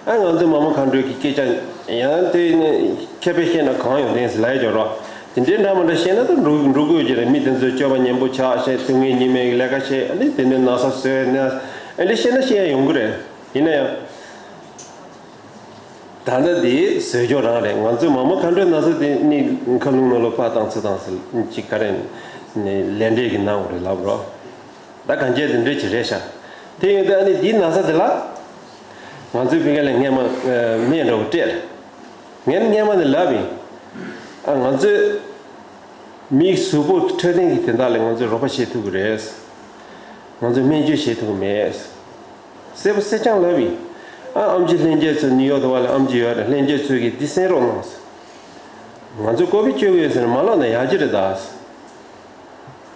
ཨ་ང་ཚོའི་མ་མོ་མཁའ་འགྲོའི་གི་སྐད་ཆ་ཡང་དེ་ནི་མཁས་པས་བཤད་ན་གང་ཡོང་དེ་ཟེར་ལབ་ཡོད་རོགས། དེ་འདྲའི་འདྲ་མི་འདྲ་བཤད་ན་ད་འགྲོ་འགྲོ་དགོས་ཀྱི་རེད། མི་དེ་ཚོས་སྤྱོད་པ་ངན་པོ་ཆགས་བྱས་དུས་ངན་ཉི་མའི་ལས་ཀ་བྱས། ཨ་ནི་དེ་ནས་ན་ཚ་བཟོས་ནས་ཨ་འདྲ་བཤད་ན་བཤད་ཡ་ཡོང་གི་རེད། ཡིན་ན་ཡང་། ད་ལྟ་དེ་བཟོས་སྐྱོ་རང་རེད། ང་ཚོའི་མ་མོ་མཁའ་འགྲོའི་ན་ཚ་དེ་ནི་མཁའ་རླུང་ནང་ལ་ཕར་བཏང་ཚུར་བཏང་ཟེར་ཅིག་ག་རེ་ནི་ལས་འབྲས་ཀྱི་སྣང་བ་རེད་ལབ་རོགས། ད་གང་བྱས་དེ་འདྲ་ཅིག་རེད་ཤག་དེ་ཡིན་དུས་ཨ་ནི་འདིའི་ན་ཚ་དེ་ལ་ང་ཚོའི་ཕ་གི་ལ་སྔས་མ་སྨན་འདྲ་བོ་སྤྲད། ངས་སྔས་མ་ནས་ལབ་ཡིན། ཨ་ང་ཚོའི་མིའི་གཟུགས་པོ་འཕྲོད་བསྟེན་གྱི་དོན་དག་ལ་ང་ཚོས་རོགས་པ་བྱེད་ཐུབ་ཀྱི་རེད། ང་ཚོས་སྨན་བཅོས་བྱེད་ཐུབ་ཀྱི་མེད། གསལ་པོ་གསལ་རྐྱང་ལབ་ཡིན། ཨ་ཨེམ་ཆི་ལྷན་རྒྱས་ཚོ་ནིའུ་ཡོག་ཏུ་བ་ལ་ཨེམ་ཆི་ཡོད་རེད། ལྷན་རྒྱས་ཚོས་ཀྱིས་འདི་གསན་རོགས་གནང་ཟེར། ང་ཚོས་ཀོ་བིད་བཅོས་ཀྱི་ཡོད་ཟེར་ནས་མ་ལབ་ན་ཡག་གི་རེད་ད་ཟེར།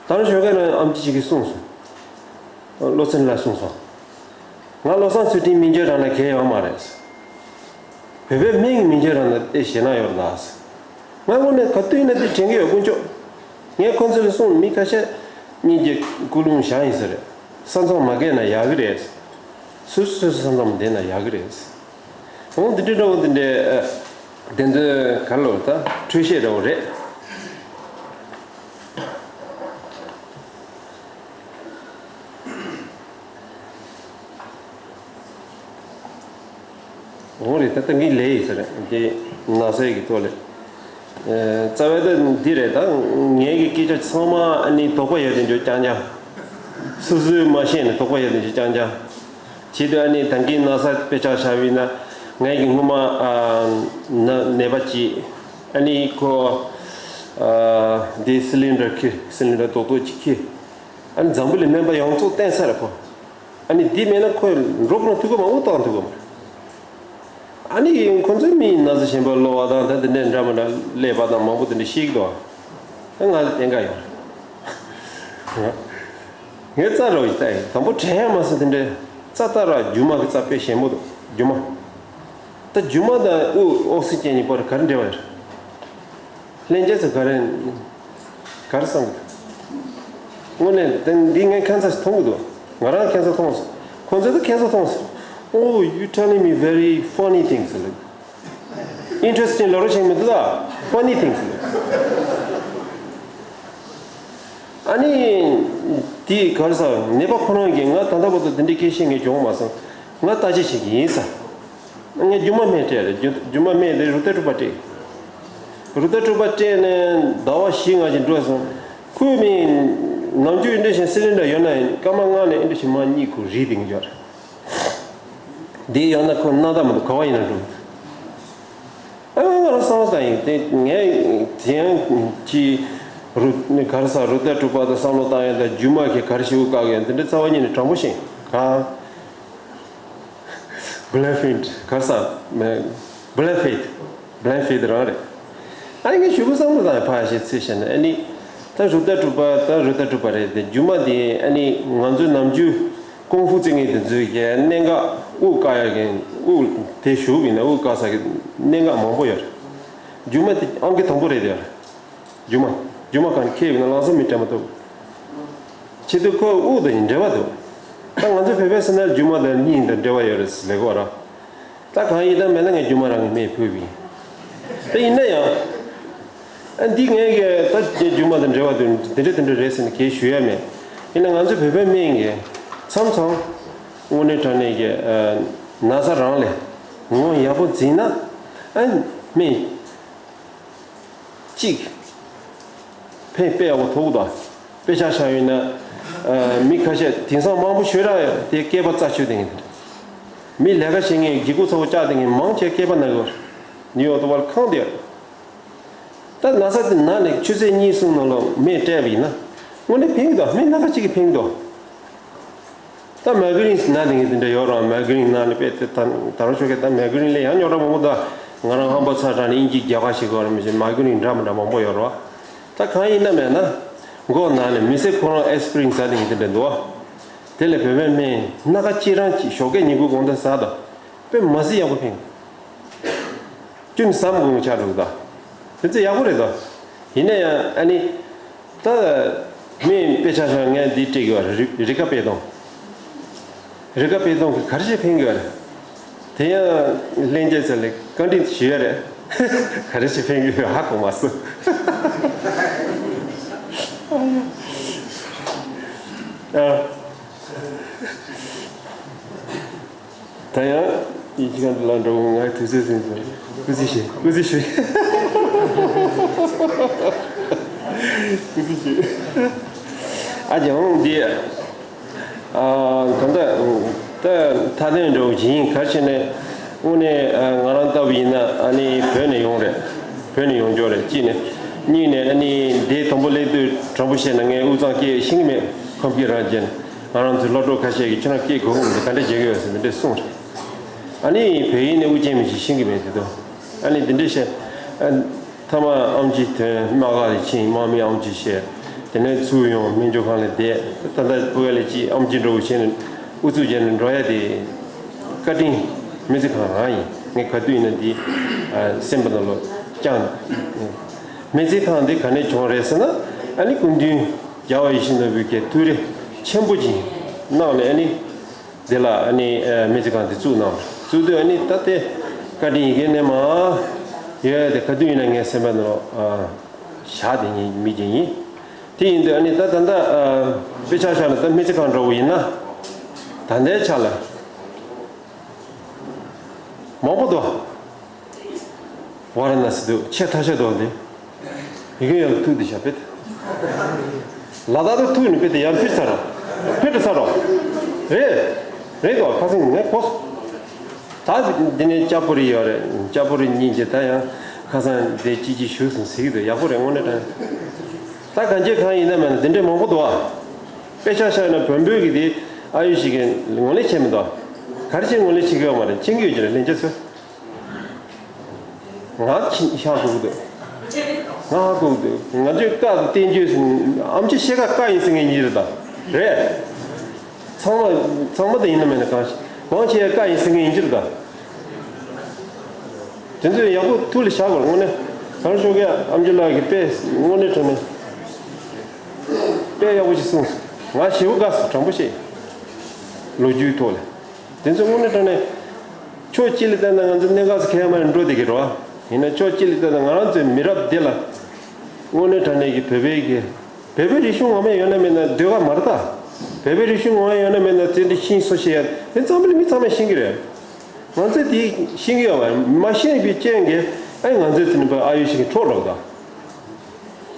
ད་རུང་ཞོགས་ཀས་ནང་ཨེམ་ཆི་ཞིག་གིས་གསུངས་སོང་། བློ་སེང་ལགས་གསུངས་སོང་། ང་བློ་བཟང་ཚུལ་ཁྲིམས་མིང་རྒྱུད་རང་ན་གལ་ཡོད་མ་རེད་ཟེར། བོད་པའི་སྨན་གྱི་མིང་རྒྱུད་རང་ན་དེ་ཞེད་སྣང་ཡོད་རེད་ད་ཟེར། ང་དངོས་གནས་ག་དུས་ཡིན་ན་དེ་དྲན་གྱི་ཡོད་དཀོན་མཆོག་ངས་ཁོ་ཚོ་ལ་གསུངས། མི་ཁ་ཤས་གཉིས་ཀྱི་ཀུན་སློང་བཞག་ཡིན་ས་རེད། ས་མཚམས་མ་བརྒལ་ན་ཡག་གི་རེད། སོ་སོ་སོ་སོའི་ས་མཚམས་བསྡད་ན་ཡག་གི་རེད། འོང་འདི་འདྲའི་འདྲ་བོ་འདི་འདྲའི་ཨ། དེ་ཚོའི་ག་རེ་ལབ་ད་འཕྲོས་བཤད་འདྲ་བོ་རེད། འོང་རེད། ད་ལྟ་ངས་ལས་ཡིན་ས་རེད་དེ། ན་ཚ་གི་ཐོག་ལས། ཨེ། རྩ་བའི་ད་འདི་རེད། ད་ངའི་གི་སྐད་ཆ་ཚང་མ་ཨ་ནི་དོགས་པ་ཡོད་དེ་འཇོག་རྐྱང་རྐྱང་། སོ་སོས་མ་ཤེས་ནས་དོགས་པ་ཡོད་དེ་འཇོག་རྐྱང་རྐྱང་། བྱེད་དུས་ཨ་ནི་ད་གིན་ན་ཚ་དཔེ་ཆ་བཞག་པ་ཡིན་ན་ངའི་གི་སྔོན་མ་ཨ་ན་ནད་པ་ཅིག་ཨ་ནི་ཁོ་ཨ་འདི་སི་ལིན་ཌར་ཁྱེར། སི་ལིན་ཌར་རྡོག་རྡོག་ཅིག་ཁྱེར། ཨ་ནི་འཛམ་བུ་གླིང་སྨན་པ་ཡོངས་རྫོགས་བསྟེན་ས་རེད་ཁོ། ཨ་ནི་འདི་མེད་ན་ཁོས་འགྲོ་གི་ན་ཐུག་གི་མ་འུ་བཏང་ཐུག་གི་མ་རེད། ཨ་ནི་ཁོ་ཚོས་མི་ན་ཚ་གཞན་པ་གློ་བ་དང་ད་དེ་འདྲའི་འདྲ་མི་འདྲ་ཀླད་པ་དང་མང་པོ་དེ་འདྲ་ཤེས་ཀྱི་འདུག་ཨ་ང་ལ་བསྟེན་ག་ཡོང་། ངས་རྩ་རོགས་ཡིན་ལྟ་ཡིན། དང་པོ་དྲན་ཡ་མ་སོང་། དེ་འདྲའི་རྩ་ལྟ་ར་རྒྱུ་མ་གི་རྩ་དཔེ་ཞན་པོ་འདུག་རྒྱུ་མ། ད་རྒྱུ་མ་དང་དབུགས་ཨོག་སི་ཅན་གཉིས་བར་ག་རེ་འབྲེལ་བ་ཡོད། ལྷན་རྒྱས་ཚོ་ག་རེ་ག་རེ་བསམ་གི་འདུག་དངོས་གནས་དེ་འདི་ངས་ཁ་སང་མཐོང་གི་འདུག་ང་རང་ཁ་སང་མཐོང་སོང་། ཁོང་ཚོས་ད་ཁ་སང་མཐོང་སོང་། Oh, you telling me very funny things. Interesting ལོ་རོ་ཆེན་མི་འདུག་ད། Funny things. ཨ་ནི། དེ་ག་རེ་ཟ། ནད་པ་ཁོ་རང་གིས་ང་ད་ལྟ་བར་དུ་དེ་འདྲའི་སྐད་ཆ་ངས་བྱུང་མ་སོང་། ང་བརྟག་དཔྱད་བྱེད་ཀྱི་ཡིན་ཟེར། ངས་རྒྱུ་མ་སྨན་སྤྲད་རེད། རྒྱུ་རྒྱུ་མ་སྨན་དེ་རུ་ཏ་གྲུ་པ་སྤྲད། རུ་ཏ་གྲུ་པ་སྤྲད་ནས་ཟླ་བ་བཞི་ལྔ་ཅིག་འགྲོ་སོང་། ཁོས་མི་ནམ་རྒྱུན་འདྲ་བཞིན་སི་ལིན་ཌར་ཡོད་ན་ཡང་སྐར་མ་ལྔ་ནས་འདྲ་བཞིན་མ་གཉིད་ཁུག་རིལ་བསྡད་ཀྱི་ཡོད་རེད། འདི་ཡོད་ན་ཁོ་སྣང་དག་མི་འདུག་ག་བ་ཡིན་ན་འགྲོ། ཨ་ང་རང་བསམ་བློ་བཏང་ཡིན་ཏེ། ངས་དེ་ཡང་ཅི་རུ་ག་རེ་ཟ་རུ་ཏ་གྲུ་པ་དང་བསམ་བློ་བཏང་ཡོད། ད་རྒྱུ་མ་གིས་ག་རེ་ཞིག་དབུགས་བཀག་ཡོད་འདི་འདྲ་རྩ་བ་ཉིད་ནས་དྲང་པོ་ཤེས་ག Blind faith ག་རེ་ཟ། མེ། Blind faith. Blind faith རང་རེད། ཨ་ནི་ངས་ཞུ་གི་བསམ་བློ་བཏང་ཡོད། ཕ་ཞེས་ཚིག་བཤད་ན་ཨ་ནི། ད་རུ་ཏ་གྲུ་པ་ད་རུ་ཏ་གྲུ་པ་རེད་དེ། རྒྱུ་མ་དེ་ཨ་ནི་ང་ཚོའི་ནམ་རྒྱུན་ཀོང་ཧྥུ་རྩེད་མཁན་དེ་ཚོའི་གི་གནད་འགག་དབུགས་བཀག་ཡ་གི་དབུགས་དེ་ཞུགས་པ་ཡིན་ན་དབུགས་བཀག་ས་གི་གནད་འགག་མང་པོ་ཡོད་རེད། རྒྱུ་མ་དེ་ཨང་ཀི་དང་པོ་རེད་དེ། རྒྱུ་མ། རྒྱུ་མ་གང་ཁེལ་བ་ན་ལམ་སང་མི་དྲན་པ་འདུག་ཆེད་དུ་ཁོ་དབུགས་དང་འབྲེལ་བ་འདུག་ད་ང་ཚོ་བོད་པའི་སེམས་ནང་རྒྱུ་མ་དང་གཉིད་དང་འབྲེལ་བ་ཡོད་རེད་ཟེར་ལབ་ཀྱི་ཡོད་རེད། ད་གང་ཡིན་ད་མེད་ན་ངས་རྒྱུ་མ་རང་གི་སྨན་ཕུལ་བ་ཡིན། ད་ཡིན་ན་ཡང་། ཨ་འདི་ངས་ཀྱི་ད་རྒྱུ་མ་དང་འབྲེལ་བ་དེ་འདི་འདྲ་དེ་འདྲ་རེད་ཟེར་ནས་གས་ཞུ་ཡ་མེད། ཡིན་ན་ང་ཚོ་བོད་པའི་སྨན་གྱི་མཚམས་མཚམས་དངོས་གནས་དྲང་གནས་ཀྱི་ན་ཚ་རང་ལས་ངོ་ཡག་པོ་འཛིན་ན་ཨ་སྨན། གཅིག་ཕན་དཔེ་ཡག་པོ་ཐོགས་དང་། དཔེ་ཆ་བཞག་ཡོད་ན། མི་ཁ་ཤས་དེང་སང་མང་པོ་ཤོད་ར་དེ་སྐེད་པ་རྩ་ཆོད་དེ་ངེས། མི་ལས་ཀ་བྱེད་མཁན་སྒྱིད་ཁུག་ཚ་པོ་བཅག་དེ་ངེས་མང་ཆེ་སྐེད་པ་ན་གི་བར། ནིའུ་ཡོག་ཏུ་བར་ཁང་དེ། ད་ན་ཚ་དེ་ན་ནས་ཆུ་ཚོད་གཉིས་གསུམ་ནང་ལ་སྨན་སྤྲད་པ་ཡིན་ན། དངོས་གནས་ཕན་གི་འདུག་སྨན་སྣ་ཁ་གཅིག་གིས་ཕན་གི་འདུག་ད་མའི་གྷི་རེན་ན་དེ་ངས་དེ་འདྲ་ཡོད་རང་། མའི་གྷི་རེན་ན་ནི་དཔེ་དེ་ད་ད་རུང་ཆོག་གི་ད་མའི་གྷི་རེན་ལས་ཡང་རྙོག་དྲ་མང་པོ་འདུག་ང་རང་ཧམ་པ་ཚ་དྲགས་ནས་དབྱིན་ཇི་རྒྱབ་ཁ་ཞིག་གོ་ར་མི་ཤེས། མའི་གྷི་རེན་འདྲ་མི་འདྲ་མང་པོ་ཡོད་རོ། ད་གང་ཡིན་ན་མེད་ན། མགོ་ནང་ནས་མི་ཚེ་ཁོ་རང་ཨེ་སི་པི་རིན་ཟ་དེ་ཡིན་དེ་འདྲ་འདུག་བ། དེ་ལས་བོད་པའི་སྨན་སྣ་ཁ་གཅིག་རང་གཅིག་ཞོགས་ཀས་ཉིན་གུང་དགོང་དག་ཟ་དང་། དཔེ་མ་སྲིད་ཡག་པོ་ཕན། ཅུང་ཟམ་དགོས་ཆགས་འགྲོ་གི་ད། དེ་ཚོ་ཡག་པོ་རེད་ད། ཡིན་ན་ཡང་ཨ་ནི། ད། མི་དཔེ་ཆ་ཤ་ངས་འདི་སྤྲད་གི་བ་རི་རི་ཀ་དཔེ་སྟོང་། རི་ཀ་དཔེ་སྟོང་གི་ག་རེ་ཞིག་ཕན་གི་བ་རེད། དེ་ཡང་ལྷན་རྒྱས་ཚོ་ལ་བཀའ་དྲིན་ཞུ་ཡ་རེད། ག་རེ་ཞིག་ཕན་གི་ཡོད་ཧ་གོ་མ་སོང་། ཨ། ད་ཡང་ཡིན་གཅིག་ག་འདི་ལ་འགྲོ་འོང་ང་དུས་ཚོད་ཟིན་སོང་། སྐུ་རྩིས་ཞུ། སྐུ་རྩིས་ཞུ། སྐུ་རྩིས་ཞུ། ཨ་ཅེ་འོང་འདི། ཨ་ད་ལྟ་ད་མཐའ་དོན་འགྲོ་བཞིན་ག་ཕྱིན་ནས་དངོས་གནས་ང་རང་ལྟ་བུ་ཡིན་ན་ཨ་ནི་བོད་ནས་ཡོང་རེད། བོད་ནས་ཡོང་འཇོག་རེད་གཅིག་ནས། གཉིས་ནས་ཨ་ནི་དེ་དང་པོ་སླེབས་དུས་དྲང་པོ་བཤད་ན་ངས་དབུས་གཙང་སྐད་ཤེས་ཀྱི་མེད། ཁམས་སྐད་རང་བརྗེད་ནས་ང་རང་ཚོའི་སློབ་གྲོགས་ཁ་ཤས་ཀྱིས་ཁྱོད་རང་སྐད་གོ་གི་མི་འདུག་ག་འདྲ་བྱེད་ཀྱི་ཡོད་ཟེར་ནས་འདྲ་གསུངས་རེད། ཨ་ནི་བོད་ཡིག་ནས་དབུ་ཅན་མི་ཞིག་ཤེས་ཀྱི་མེད་དེ་དོ། ཨ་ནི་འདི་འདྲ་བཤད། ཨ། ཐ་མ་ཨམ་ཆི་ཐོན་དམག་ཁག་ལ་ཕྱིན་དམག་མི་ཨམ་ཆི་བཤད། དེ་ནས་ཚུར་ཡོང་སྨན་བཅོས་ཁང་ལ་བསྡད། ད་ལྟ་ཕ་གི་ལ་ཅིག་ཨམ་ཆི་འདྲ་བོ་བྱས་ནས་ཨུ་ཚུགས་བྱས་ནས་འགྲོ་ཡ་དེ་བཀའ་དྲིན་སྨན་རྩིས་ཁང་རང་ཡིན། ངས་ག་དུས་ཡིན་ན་འདི་སེམས་པ་ནང་ལོགས་བཅངས། སྨན་རྩིས་ཁང་འདི་ག་ནས་བྱུང་རེད་ཟེར་ན། ཨ་ནི་སྐུ་མདུན་རྒྱལ་བ་ཡིད་བཞིན་ནོར་བུའི་གི་ཐུགས་རེ་ཆེན་པོ་ཅིག་གནང་ནས་ཨ་ནི། དེ་ལ་ཨ་ནི་སྨན་རྩིས་ཁང་དེ་བཙུགས་གནང་། བཙུགས་དུས་ཨ་ནི་ད་ལྟའི་བཀའ་དྲིན་ཡི་གེ་ནས་མ་ཡོད་དེ་ག་དུས་ཡིན་ན་ངའི་སེམས་པ་ནང་བཞག་དེ་ཡིན་མི་ཅིག་ཡིན། དེ་ཡིན་དུས་ཨ་ནི་ད་ད་ལྟ་དཔེ་ཆ་བཞག་ན་ད་སྨན་རྩིས་ཁང་འགྲོ་བ་ཡིན་ན་ད་ལྟའི་ཆ་ལ་མང་པོ་འདུག་ཝཱ་ར་ཎ་སི་འདུག་ཆེས་ཐ་ཤལ་འདུག་འདི། ཡི་གེ་ཡང་ཐུག་འདི་ཤ་པེ། ལ་དྭགས་དུ་ཐུག་ནི་པེ་དེ་ཡང་ཕིར་ཚར་རོ། ཕིར་དུ་ཚར་རོ། རེད། རེད་གོ་ཁ་སང་ངས་གོ། ད་འདི་ནས་ལྕགས་པོ་རི་ཡོད་རེད། ལྕགས་པོ་རི་གཉིས་ཀྱི་ད་ཡང་ཁ་སང་འདི་ཅི་ཅི་ཞུ་སོང་ཟིག་འདུག་ཡག་པོ་རེད་དངོས་གནས་དྲང་། ད་གང་ཅི་གང་ཡིན་ན་མེད་ན་འདི་འདྲས་མང་པོ་འདུག་ཨ། དཔེ་ཆ་བཞག་ན་བོན་པོའི་གི་དེ་ཨ་ཡོད་ཞིག་གི་ངོ་ལེན་བྱས་མི་འདུག་ག་རེ་བྱས་ངོ་ལེན་བྱེད་ཀྱི་ཡོད་མ་རེད་མཁྱེན་གྱི་ཡོད་ཀྱི་རེད་ལྷན་རྒྱས་ཚོས། ང་ཧ་གོ་གི་འདུག་ང་ཧ་གོ་གི་འདུག་ང་ཚོའི་བཀའ་དང་བསྟན་བཅོས་ཟིན་ཨམ་ཆི་ཤེས་ཀ་བཀའ་ཡིན་ཟེར་མཁན་ཡིན་རེད་ད། རེད། ཚང་མ་ཚང་མ་དེ་ཡིན་ན་མེད་ན་གང་ཞིག་གང་ཆེ་བཀའ་ཡིན་ཟེར་མཁན་ཡིན་རེད་ད། དེ་ཚོས་ཡག་པོ་ཐུགས་ལ་བཞག་དགོས་དངོས་གནས། གང་ཤོག་གི་ཨམ་ཆི་ལགས་ཀྱི་དཔེ་དངོས་གནས་དྲང་གནས་དཔེ་ཡག་པོ་ཞིག་གསུངས་སོང་། ང་ཞེ་པོ་དགའ་སོང་དྲང་པོ་བཤད། ལོ་རྒྱུས་ཐོག་ལ། དེ་ཚོ་དངོས་གནས་དྲང་གནས། ཕྱོགས་གཅིག་ལ་བལྟས་ན་ང་ཚོ་གནད་འགག་ཚོ་ཁེ་མ་རེད་འགྲོ་བསྡད་ཀྱི་རེད་བ། ཡིན་ན་ཕྱོགས་གཅིག་ལ་བལྟས་ན་ང་རང་ཚོའི་མི་རབས་འདི་ལ། དངོས་གནས་དྲང་གནས་ཀྱི་བོད་པའི་གི། བོད་པའི་རིག་གཞུང་ངོ་མ་ཡོད་ན་མེད་ན་ཟློས་གར་མ་རེད་ད། བོད་པའི་རིག་གཞུང་ངོ་མ་ཡོད་ན་མེད་ན་བཙན་ཁྲིད་ཤིང་བཟོ་ཤེས་ཡ་དེ་ཚང་མ་ལ་མི་ཚང་མས་ཤེས་ཀྱི་རེད། ང་ཚོས་དེ་ཤེས་ཀྱི་ཡོད་བ་མ་ཤེས་པའི་རྐྱེན་གྱིས་ཨ་ང་ཚོའི་དེ་ནི་ཨ་ཡོད་ཤིག་གི་འཕྲོག་འགྲོ་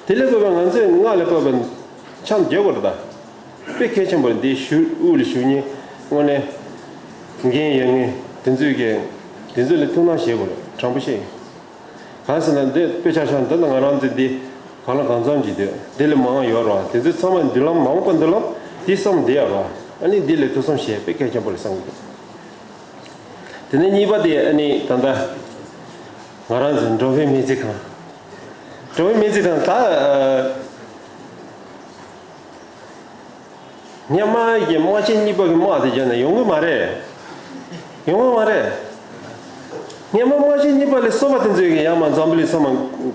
གི་ད། དེ་ལས་བབས་པ་ང་ཚོས་སྔགས་ལས་བབས་པ་ཆམ་རྒྱག་དགོས་རེད་ད། དཔེ་གལ་ཆེན་པོ་རེད་འདི་ཞུ་དབུ་ལ་ཞུ་མཁན་དངོས་གནས་འགན་ཡོད་མཁན་དེ་ཚོས་ཀྱི་དེ་ཚོ་ལ་ཐུགས་སྣང་བྱེད་དགོས་རེད་དྲང་པོ་བཤད་ཡིན། གང་ཟེར་ན་འདི་དཔེ་ཆ་བཞག་འདི་ལ་ང་རང་ཚོས་འདི་གང་ལ་གང་འཚམ་གྱི་འདོད་འདི་ལས་མང་ཡོད་རེད་བ། དེ་ཚོ་ཚང་མ་མདུན་ལམ་མ་འོངས་པ་མདུན་ལམ་འདི་བསམ་བསྡད་ཡོད་རེད་བ། ཨ་ནི་འདི་ལ་ཐུགས་བསམ་བཞེས་དཔེ་གལ་ཆེན་པོ་རེད་བསམ་གྱི་འདུག་དེ་ནས་གཉིས་པ་དེ་ཨ་ནི་ད་ལྟ་ང་རང་ཚོ་འགྲོ་བའི་སྨན་རྩིས་ཁང་། འགྲོ་བའི་སྨན་རྩིས་ཁང་ད། སྔོན་མ་གི་དམག་ཆེན་གཉིས་པ་གི་དམག་དེ་བརྒྱབ་ན་ཡོང་གི་མ་རེད། ཡོང་གི་མ་རེད། སྔོན་མ་དམག་ཆེན་གཉིས་པ་ལས་གསོ་བ་དེ་ཚོས་ཀྱི་ཡར་མར་འཛམ་བུ་གླིང་ཚང་མ་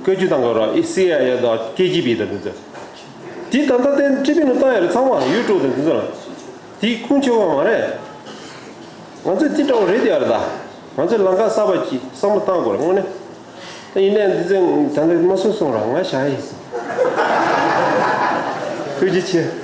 བཀོལ་སྤྱོད་བཏང་དགོས་ར་ཨི་སི་ཨའི་ཨེ་དང་ཀེ་ཇི་བི་དང་དེ་ཚོ། དེ་ད་ལྟ་དེ་ཀྲི་པི་ནུ་བཏང་ཡ་རེད་ཚང་མ་ཡུ་ཊུབ་དང་དེ་ཚོ་ལ། དེ་ཁུངས་ཆོད་པ་མ་རེད། ང་ཚོས་དེ་འདྲ་བོ་རེད་དེ་ཡ་རེད་ད། ང་ཚོས་ལམ་ཁ་གསར་པ་ཅིག་བསམ་བློ་བཏང་དགོས་རེད་དངོས་གནས། ད་ཡིན་ནའི་འདི་ཚོ་ད་ལྟ་མ་གསུངས་སོང་ར་ང་བཞག་ཡིན། ཐུགས་རྗེ་ཆེ།